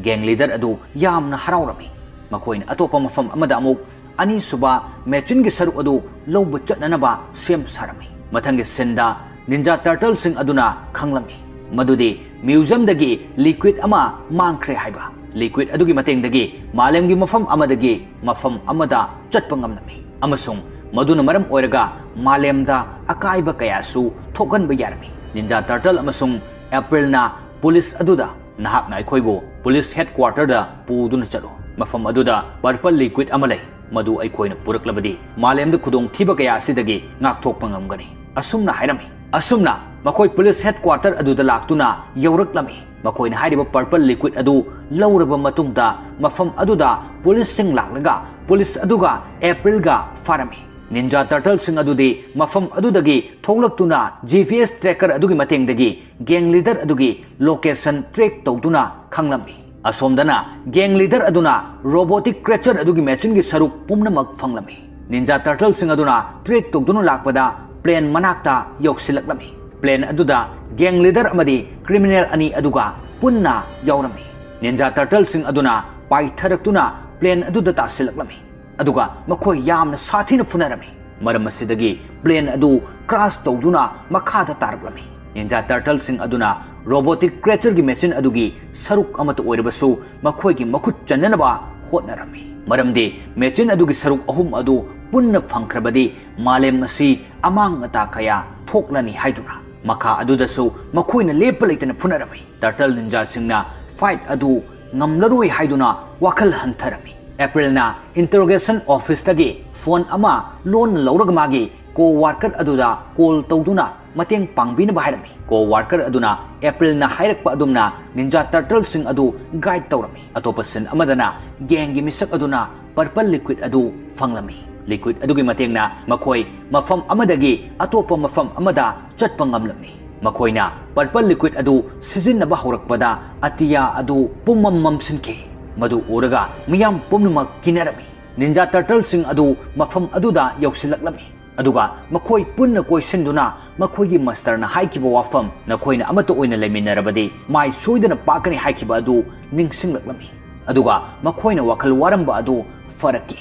ꯒꯦꯡ ꯂꯤꯗꯔ ꯑꯗꯨ ꯌꯥꯝꯅ ꯍꯔꯥꯎꯔꯝꯃꯤ꯫ ꯃꯈꯣꯏꯅ ꯑꯇꯣꯞꯄ ꯃꯐꯝ ꯑꯃꯗ ꯑꯃꯨꯛ ꯑꯅꯤꯁꯨꯕ ꯃꯦꯆꯤꯟꯒꯤ ꯁꯔꯨꯛ ꯑꯗꯨ ꯂꯧꯕ ꯆꯠꯅꯅꯕ ꯁꯦꯝ ꯁꯥꯔꯝꯃꯤ꯫ ꯃꯊꯪꯒꯤ ꯁꯤꯟꯗ ꯅꯤꯟꯖꯥ ꯇꯔꯇꯜꯁꯤꯡ ꯑꯗꯨꯅ ꯈꯪꯂꯝꯃꯤ ꯃꯗꯨꯗꯤ ꯃ꯭ꯌꯨꯖꯤꯌꯝꯗꯒꯤ ꯂꯤꯀ꯭ꯋꯤꯠ ꯑꯃ ꯃꯥꯡꯈ꯭ꯔꯦ ꯍꯥꯏꯕ꯫ ꯂꯤꯀ꯭ꯋꯤꯠ ꯑꯗꯨꯒꯤ ꯃꯇꯦꯡꯗꯒꯤ ꯃꯥꯂꯦꯝꯒꯤ ꯃꯐꯝ ꯑꯃꯗꯒꯤ ꯃꯐꯝ ꯑꯃꯗ ꯆꯠꯄ ꯉꯝꯂꯝꯃꯤ ꯑꯃꯁꯨꯡ ꯃꯗꯨꯅ ꯃꯔꯝ ꯑꯣꯏꯔꯒ ꯃꯥꯂꯦꯝꯗ ꯑꯀꯥꯏꯕ ꯀꯌꯥꯁꯨ ꯊꯣꯛꯍꯟꯕ ꯌꯥꯔꯝꯃꯤ꯫ ꯅꯤꯟꯖꯥ ꯇꯔꯇꯜ ꯑꯃꯁꯨꯡ ꯑꯦꯄ꯭ꯔꯤꯜꯅ ꯄꯨꯂꯤꯁ ꯑꯗꯨꯗ, "ꯅꯍꯥꯛꯅ ꯑꯩꯈꯣꯏꯕꯨ ꯄꯨꯂꯤꯁ ꯍꯦꯗꯀ꯭ꯋꯥꯔꯇꯔꯗ ꯄꯨꯗꯨꯅ ꯆꯠꯂꯨ꯫ ꯃꯐꯝ ꯑꯗꯨꯗ ꯄꯔꯄꯜ ꯂꯤꯀ꯭ꯋꯤꯠ ꯑꯃ ꯂꯩ꯫ ꯃꯗꯨ ꯑꯩꯈꯣꯏꯅ ꯄꯨꯔꯛꯂꯕꯗꯤ ꯃꯥꯂꯦꯝꯗ ꯈꯨꯗꯣꯡꯊꯤꯕ ꯀꯌꯥ ꯑꯁꯤꯗꯒꯤ ꯉꯥꯛꯊꯣꯛꯄ ꯉꯝꯒꯅꯤ," ꯑꯁꯨꯝꯅ ꯍꯥꯏꯔꯝꯃꯤ꯫ ꯑꯁꯨꯝꯅ ꯃꯈꯣꯏ ꯄꯨꯂꯤꯁ ꯍꯦꯗꯀ꯭ꯋꯥꯔꯇꯔ ꯑꯗꯨꯗ ꯂꯥꯛꯇꯨꯅ ꯌꯧꯔꯛꯂꯝꯃꯤ꯫ ꯃꯈꯣꯏꯅ ꯍꯥꯏꯔꯤꯕ ꯄꯔꯄꯜ ꯂꯤꯀ꯭ꯋꯤꯠ ꯑꯗꯨ ꯂꯧꯔꯕ ꯃꯇꯨꯡꯗ ꯃꯐꯝ ꯑꯗꯨꯗ ꯄꯨꯂꯤꯁꯁꯤꯡ ꯂꯥꯛꯂꯒ ꯄꯨꯂꯤꯁ ꯑꯗꯨꯒ ꯑꯦꯄ꯭ꯔꯤꯜꯒ ꯐꯥꯔꯝꯃꯤ꯫ ꯅꯤꯟꯖꯥ ꯇꯔꯇꯜꯁꯤꯡ ꯑꯗꯨꯗꯤ ꯃꯐꯝ ꯑꯗꯨꯗꯒꯤ ꯊꯣꯛꯂꯛꯇꯨꯅ ꯖꯤ ꯄꯤ ꯑꯦꯁ ꯇ꯭ꯔꯦꯀꯔ ꯑꯗꯨꯒꯤ ꯃꯇꯦꯡꯗꯒꯤ ꯒꯦꯡ ꯂꯤꯗꯔ ꯑꯗꯨꯒꯤ ꯂꯣꯀꯦꯁꯟ ꯇ꯭ꯔꯦꯛ ꯇꯧꯗꯨꯅ ꯈꯪꯂꯝꯃꯤ꯫ ꯑꯁꯣꯝꯗꯅ ꯒꯦꯡ ꯂꯤꯗꯔ ꯑꯗꯨꯅ ꯔꯣꯕꯣꯇꯤꯛ ꯀ꯭ꯔꯤꯌꯦꯆꯔ ꯑꯗꯨꯒꯤ ꯃꯦꯆꯤꯟꯒꯤ ꯁꯔꯨꯛ ꯄꯨꯝꯅꯃꯛ ꯐꯪꯂꯝꯃꯤ꯫ ꯅꯤꯟꯖꯥ ꯇꯔꯇꯜꯁꯤꯡ ꯑꯗꯨꯅ ꯇ꯭ꯔꯦꯛ ꯇꯧꯗꯨꯅ ꯂꯥꯛꯄꯗ ꯄ꯭ꯂꯦꯟ ꯃꯅꯥꯛꯇ ꯌꯧꯁꯤꯜꯂꯛꯂꯝꯃꯤ꯫ ꯄ꯭ꯂꯦꯟ ꯑꯗꯨꯗ ꯒꯦꯡ ꯂꯤꯗꯔ ꯑꯃꯗꯤ ꯀ꯭ꯔꯤꯃꯤꯅꯦꯜ ꯑꯅꯤ ꯑꯗꯨꯒ ꯄꯨꯟꯅ ꯌꯥꯎꯔꯝꯃꯤ꯫ ꯅꯤꯟꯖꯥ ꯇꯔꯇꯜꯁꯤꯡ ꯑꯗꯨꯅ ꯄꯥꯏꯊꯔꯛꯇꯨꯅ ꯄ꯭ꯂꯦꯟ ꯑꯗꯨꯗ ꯇꯥꯁꯤꯜꯂꯛꯂꯝꯃꯤ꯫ ꯑꯗꯨꯒ ꯃꯈꯣꯏ ꯌꯥꯝꯅ ꯁꯥꯊꯤꯅ ꯐꯨꯅꯔꯝꯃꯤ꯫ ꯃꯔꯝ ꯑꯁꯤꯗꯒꯤ ꯄ꯭ꯂꯦꯟ ꯑꯗꯨ ꯀ꯭ꯔꯥꯁ ꯇꯧꯗꯨꯅ ꯃꯈꯥꯗ ꯇꯥꯔꯛꯂꯝꯃꯤ꯫ ꯅꯤꯟꯖꯥ ꯇꯔꯇꯜꯁꯤꯡ ꯑꯗꯨꯅ ꯔꯣꯕꯣꯇꯤꯛ ꯀ꯭ꯔꯤꯌꯦꯆꯔꯒꯤ ꯃꯦꯆꯤꯟ ꯑꯗꯨꯒꯤ ꯁꯔꯨꯛ ꯑꯃꯠꯇ ꯑꯣꯏꯔꯕꯁꯨ ꯃꯈꯣꯏꯒꯤ ꯃꯈꯨꯠ ꯆꯟꯅꯅꯕ ꯍꯣꯠꯅꯔꯝꯃꯤ꯫ ꯃꯔꯝꯗꯤ ꯃꯦꯆꯤꯟ ꯑꯗꯨꯒꯤ ꯁꯔꯨꯛ ꯑꯍꯨꯝ ꯑꯗꯨ ꯄꯨꯟꯅ ꯐꯪꯈ꯭ꯔꯕꯗꯤ ꯃꯥꯂꯦꯝ ꯑꯁꯤ ꯑꯃꯥꯡ ꯑꯇꯥ ꯀꯌꯥ ꯊꯣꯛꯂꯅꯤ ꯍꯥꯏꯗꯨꯅ꯫ ꯃꯈꯥ ꯑꯗꯨꯗꯁꯨ ꯃꯈꯣꯏꯅ ꯂꯦꯞꯄ ꯂꯩꯇꯅ ꯐꯨꯅꯔꯝꯃꯤ꯫ ꯇꯔꯇꯜ ꯅꯤꯟꯖꯥꯁꯤꯡꯅ ꯐꯥꯏꯠ ꯑꯗꯨ ꯉꯝꯂꯔꯣꯏ ꯍꯥꯏꯗꯨꯅ ꯋꯥꯈꯜ ꯍꯟꯊꯔꯝꯃꯤ꯫ ꯑꯦꯄ꯭ꯔꯤꯜꯅ ꯏꯟꯇꯔꯣꯒꯦꯁꯟ ꯑꯣꯐꯤꯁꯇꯒꯤ ꯐꯣꯟ ꯑꯃ ꯂꯣꯟꯅ ꯂꯧꯔꯒ ꯃꯥꯒꯤ ꯀꯣ ꯋꯥꯔꯀꯔ ꯑꯗꯨꯗ ꯀꯣꯜ ꯇꯧꯗꯨꯅ ꯃꯇꯦꯡ ꯄꯥꯡꯕꯤꯅꯕ ꯍꯥꯏꯔꯝꯃꯤ꯫ ꯀꯣ ꯋꯥꯔꯀꯔ ꯑꯗꯨꯅ ꯑꯦꯄ꯭ꯔꯤꯜꯅ ꯍꯥꯏꯔꯛꯄ ꯑꯗꯨꯝꯅ ꯅꯤꯟꯖꯥ ꯇꯔꯇꯜꯁꯤꯡ ꯑꯗꯨ ꯒꯥꯏꯗ ꯇꯧꯔꯝꯃꯤ꯫ ꯑꯇꯣꯞꯄ ꯁꯤꯟ ꯑꯃꯗꯅ ꯒꯦꯡꯒꯤ ꯃꯤꯁꯛ ꯑꯗꯨꯅ ꯄꯔꯄꯜ ꯂꯤꯀ꯭ꯋꯤꯠ ꯑꯗꯨ ꯐꯪꯂꯝꯃꯤ꯫ ꯂꯤꯀ꯭ꯋꯤꯠ ꯑꯗꯨꯒꯤ ꯃꯇꯦꯡꯅ ꯃꯈꯣꯏ ꯃꯐꯝ ꯑꯃꯗꯒꯤ ꯑꯇꯣꯞꯄ ꯃꯐꯝ ꯑꯃꯗ ꯆꯠꯄ ꯉꯝꯂꯝꯃꯤ꯫ ꯃꯈꯣꯏꯅ ꯄꯔꯄꯜ ꯂꯤꯀ꯭ꯋꯤꯠ ꯑꯗꯨ ꯁꯤꯖꯤꯟꯅꯕ ꯍꯧꯔꯛꯄꯗ ꯑꯇꯤꯌꯥ ꯑꯗꯨ ꯄꯨꯝꯃꯝ ꯃꯝꯁꯤꯟꯈꯤ꯫ ꯃꯗꯨ ꯎꯔꯒ ꯃꯤꯌꯥꯝ ꯄꯨꯝꯅꯃꯛ ꯀꯤꯅꯔꯝꯃꯤ꯫ ꯅꯤꯟꯖꯥ ꯇꯔꯇꯜꯁꯤꯡ ꯑꯗꯨ ꯃꯐꯝ ꯑꯗꯨꯗ ꯌꯧꯁꯤꯜꯂꯛꯂꯝꯃꯤ꯫ ꯑꯗꯨꯒ ꯃꯈꯣꯏ ꯄꯨꯟꯅ ꯀꯣꯏꯁꯤꯟꯗꯨꯅ ꯃꯈꯣꯏꯒꯤ ꯃꯥꯁꯇꯔꯅ ꯍꯥꯏꯈꯤꯕ ꯋꯥꯐꯝ, "ꯅꯈꯣꯏꯅ ꯑꯃꯠꯇ ꯑꯣꯏꯅ ꯂꯩꯃꯤꯟꯅꯔꯕꯗꯤ ꯃꯥꯏ ꯁꯣꯏꯗꯅ ꯄꯥꯛꯀꯅꯤ" ꯍꯥꯏꯈꯤꯕ ꯑꯗꯨ ꯅꯤꯡꯁꯤꯡꯂꯛꯂꯝꯃꯤ꯫ ꯑꯗꯨꯒ ꯃꯈꯣꯏꯅ ꯋꯥꯈꯜ ꯋꯥꯔꯝꯕ ꯑꯗꯨ ꯐꯔꯛꯈꯤ꯫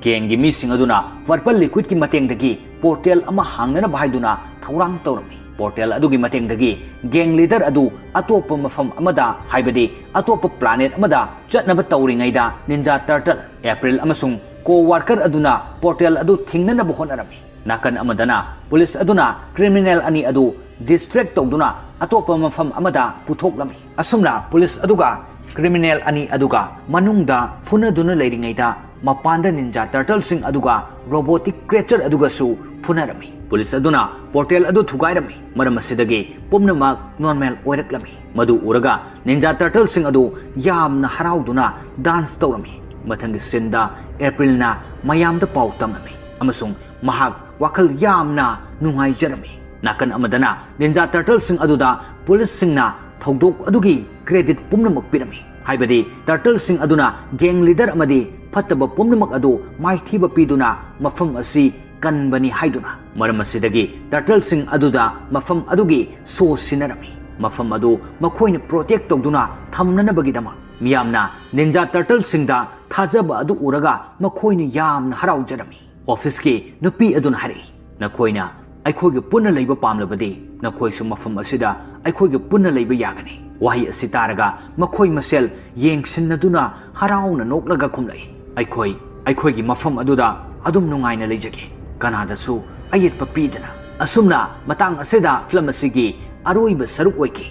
ꯒꯦꯡꯒꯤ ꯃꯤꯁꯤꯡ ꯑꯗꯨꯅ ꯄꯔꯄꯜ ꯂꯤꯀ꯭ꯋꯤꯠꯀꯤ ꯃꯇꯦꯡꯗꯒꯤ ꯄꯣꯔꯇꯦꯜ ꯑꯃ ꯍꯥꯡꯅꯅꯕ ꯍꯥꯏꯗꯨꯅ ꯊꯧꯔꯥꯡ ꯇꯧꯔꯝꯃꯤ꯫ ꯄꯣꯔꯇꯦꯜ ꯑꯗꯨꯒꯤ ꯃꯇꯦꯡꯗꯒꯤ ꯒꯦꯡ ꯂꯤꯗꯔ ꯑꯗꯨ ꯑꯇꯣꯞꯄ ꯃꯐꯝ ꯑꯃꯗ, ꯍꯥꯏꯕꯗꯤ ꯑꯇꯣꯞꯄ ꯄ꯭ꯂꯥꯅꯦꯠ ꯑꯃꯗ ꯆꯠꯅꯕ ꯇꯧꯔꯤꯉꯩꯗ, ꯅꯤꯟꯖꯥ ꯇꯔꯇꯜ, ꯑꯦꯄ꯭ꯔꯤꯜ ꯑꯃꯁꯨꯡ ꯀꯣ ꯋꯥꯔꯀꯔ ꯑꯗꯨꯅ ꯄꯣꯔꯇꯦꯜ ꯑꯗꯨ ꯊꯤꯡꯅꯅꯕ ꯍꯣꯠꯅꯔꯝꯃꯤ꯫ ꯅꯥꯀꯟ ꯑꯃꯗꯅ ꯄꯨꯂꯤꯁ ꯑꯗꯨꯅ ꯀ꯭ꯔꯤꯃꯤꯅꯦꯜ ꯑꯅꯤ ꯑꯗꯨ ꯗꯤꯁꯇ꯭ꯔꯦꯛ ꯇꯧꯗꯨꯅ ꯑꯇꯣꯞꯄ ꯃꯐꯝ ꯑꯃꯗ ꯄꯨꯊꯣꯛꯂꯝꯃꯤ꯫ ꯑꯁꯨꯝꯅ ꯄꯨꯂꯤꯁ ꯑꯗꯨꯒ ꯀ꯭ꯔꯤꯃꯤꯅꯦꯜ ꯑꯅꯤ ꯑꯗꯨꯒ ꯃꯅꯨꯡꯗ ꯐꯨꯅꯗꯨꯅ ꯂꯩꯔꯤꯉꯩꯗ, ꯃꯄꯥꯟꯗ ꯅꯤꯟꯖꯥ ꯇꯔꯇꯜꯁꯤꯡ ꯑꯗꯨꯒ ꯔꯣꯕꯣꯇꯤꯛ ꯀ꯭ꯔꯦꯆꯔ ꯑꯗꯨꯒꯁꯨ ꯐꯨꯅꯔꯝꯃꯤ꯫ ꯄꯨꯂꯤꯁ ꯑꯗꯨꯅ ꯄꯣꯔꯇꯦꯜ ꯑꯗꯨ ꯊꯨꯒꯥꯏꯔꯝꯃꯤ꯫ ꯃꯔꯝ ꯑꯁꯤꯗꯒꯤ ꯄꯨꯝꯅꯃꯛ ꯅꯣꯔꯃꯦꯜ ꯑꯣꯏꯔꯛꯂꯝꯃꯤ꯫ ꯃꯗꯨ ꯎꯔꯒ ꯅꯤꯟꯖꯥ ꯇꯔꯇꯜꯁꯤꯡ ꯑꯗꯨ ꯌꯥꯝꯅ ꯍꯔꯥꯎꯗꯨꯅ ꯗꯥꯟꯁ ꯇꯧꯔꯝꯃꯤ꯫ ꯃꯊꯪꯒꯤ ꯁꯤꯟꯗ ꯑꯦꯄ꯭ꯔꯤꯜꯅ ꯃꯌꯥꯝꯗ ꯄꯥꯎ ꯇꯝꯂꯝꯃꯤ ꯑꯃꯁꯨꯡ ꯃꯍꯥꯛ ꯋꯥꯈꯜ ꯌꯥꯝꯅ ꯅꯨꯡꯉꯥꯏꯖꯔꯝꯃꯤ꯫ ꯅꯥꯀꯟ ꯑꯃꯗꯅ ꯅꯤꯟꯖꯥ ꯇꯔꯇꯜꯁꯤꯡ ꯑꯗꯨꯗ ꯄꯨꯂꯤꯁꯁꯤꯡꯅ ꯊꯧꯗꯣꯛ ꯑꯗꯨꯒꯤ ꯀ꯭ꯔꯦꯗꯤꯠ ꯄꯨꯝꯅꯃꯛ ꯄꯤꯔꯝꯃꯤ, ꯍꯥꯏꯕꯗꯤ ꯇꯔꯇꯜꯁꯤꯡ ꯑꯗꯨꯅ ꯒꯦꯡ ꯂꯤꯗꯔ ꯑꯃꯗꯤ ꯐꯠꯇꯕ ꯄꯨꯝꯅꯃꯛ ꯑꯗꯨ ꯃꯥꯏꯊꯤꯕ ꯄꯤꯗꯨꯅ ꯃꯐꯝ ꯑꯁꯤ ꯀꯟꯕꯅꯤ ꯍꯥꯏꯗꯨꯅ꯫ ꯃꯔꯝ ꯑꯁꯤꯗꯒꯤ ꯇꯔꯇꯜꯁꯤꯡ ꯑꯗꯨꯗ ꯃꯐꯝ ꯑꯗꯨꯒꯤ ꯁꯣ ꯁꯤꯟꯅꯔꯝꯃꯤ꯫ ꯃꯐꯝ ꯑꯗꯨ ꯃꯈꯣꯏꯅ ꯄ꯭ꯔꯣꯇꯦꯛ ꯇꯧꯗꯨꯅ ꯊꯝꯅꯅꯕꯒꯤꯗꯃꯛ ꯃꯤꯌꯥꯝꯅ ꯅꯤꯟꯖꯥ ꯇꯔꯇꯜꯁꯤꯡꯗ ꯊꯥꯖꯕ ꯑꯗꯨ ꯎꯔꯒ ꯃꯈꯣꯏꯅ ꯌꯥꯝꯅ ꯍꯔꯥꯎꯖꯔꯝꯃꯤ꯫ ꯑꯣꯐꯤꯁꯀꯤ ꯅꯨꯄꯤ ꯑꯗꯨꯅ ꯍꯥꯏꯔꯛꯏ, "ꯅꯈꯣꯏꯅ ꯑꯩꯈꯣꯏꯒ ꯄꯨꯟꯅ ꯂꯩꯕ ꯄꯥꯝꯂꯕꯗꯤ ꯅꯈꯣꯏꯁꯨ ꯃꯐꯝ ꯑꯁꯤꯗ ꯑꯩꯈꯣꯏꯒ ꯄꯨꯟꯅ ꯂꯩꯕ ꯌꯥꯒꯅꯤ꯫" ꯋꯥꯍꯩ ꯑꯁꯤ ꯇꯥꯔꯒ ꯃꯈꯣꯏ ꯃꯁꯦꯜ ꯌꯦꯡꯁꯤꯟꯅꯗꯨꯅ ꯍꯔꯥꯎꯅ ꯅꯣꯛꯂꯒ ꯈꯨꯝꯂꯛꯏ, "ꯑꯩꯈꯣꯏ ꯑꯩꯈꯣꯏꯒꯤ ꯃꯐꯝ ꯑꯗꯨꯗ ꯑꯗꯨꯝ ꯅꯨꯡꯉꯥꯏꯅ ꯂꯩꯖꯒꯦ꯫ ꯀꯅꯥꯗꯁꯨ ꯑꯌꯦꯠꯄ ꯄꯤꯗꯅ꯫ ꯑꯁꯨꯝꯅ ꯃꯇꯥꯡ ꯑꯁꯤꯗ ꯐꯤꯂꯝ ꯑꯁꯤꯒꯤ ꯑꯔꯣꯏꯕ ꯁꯔꯨꯛ ꯑꯣꯏꯈꯤ꯫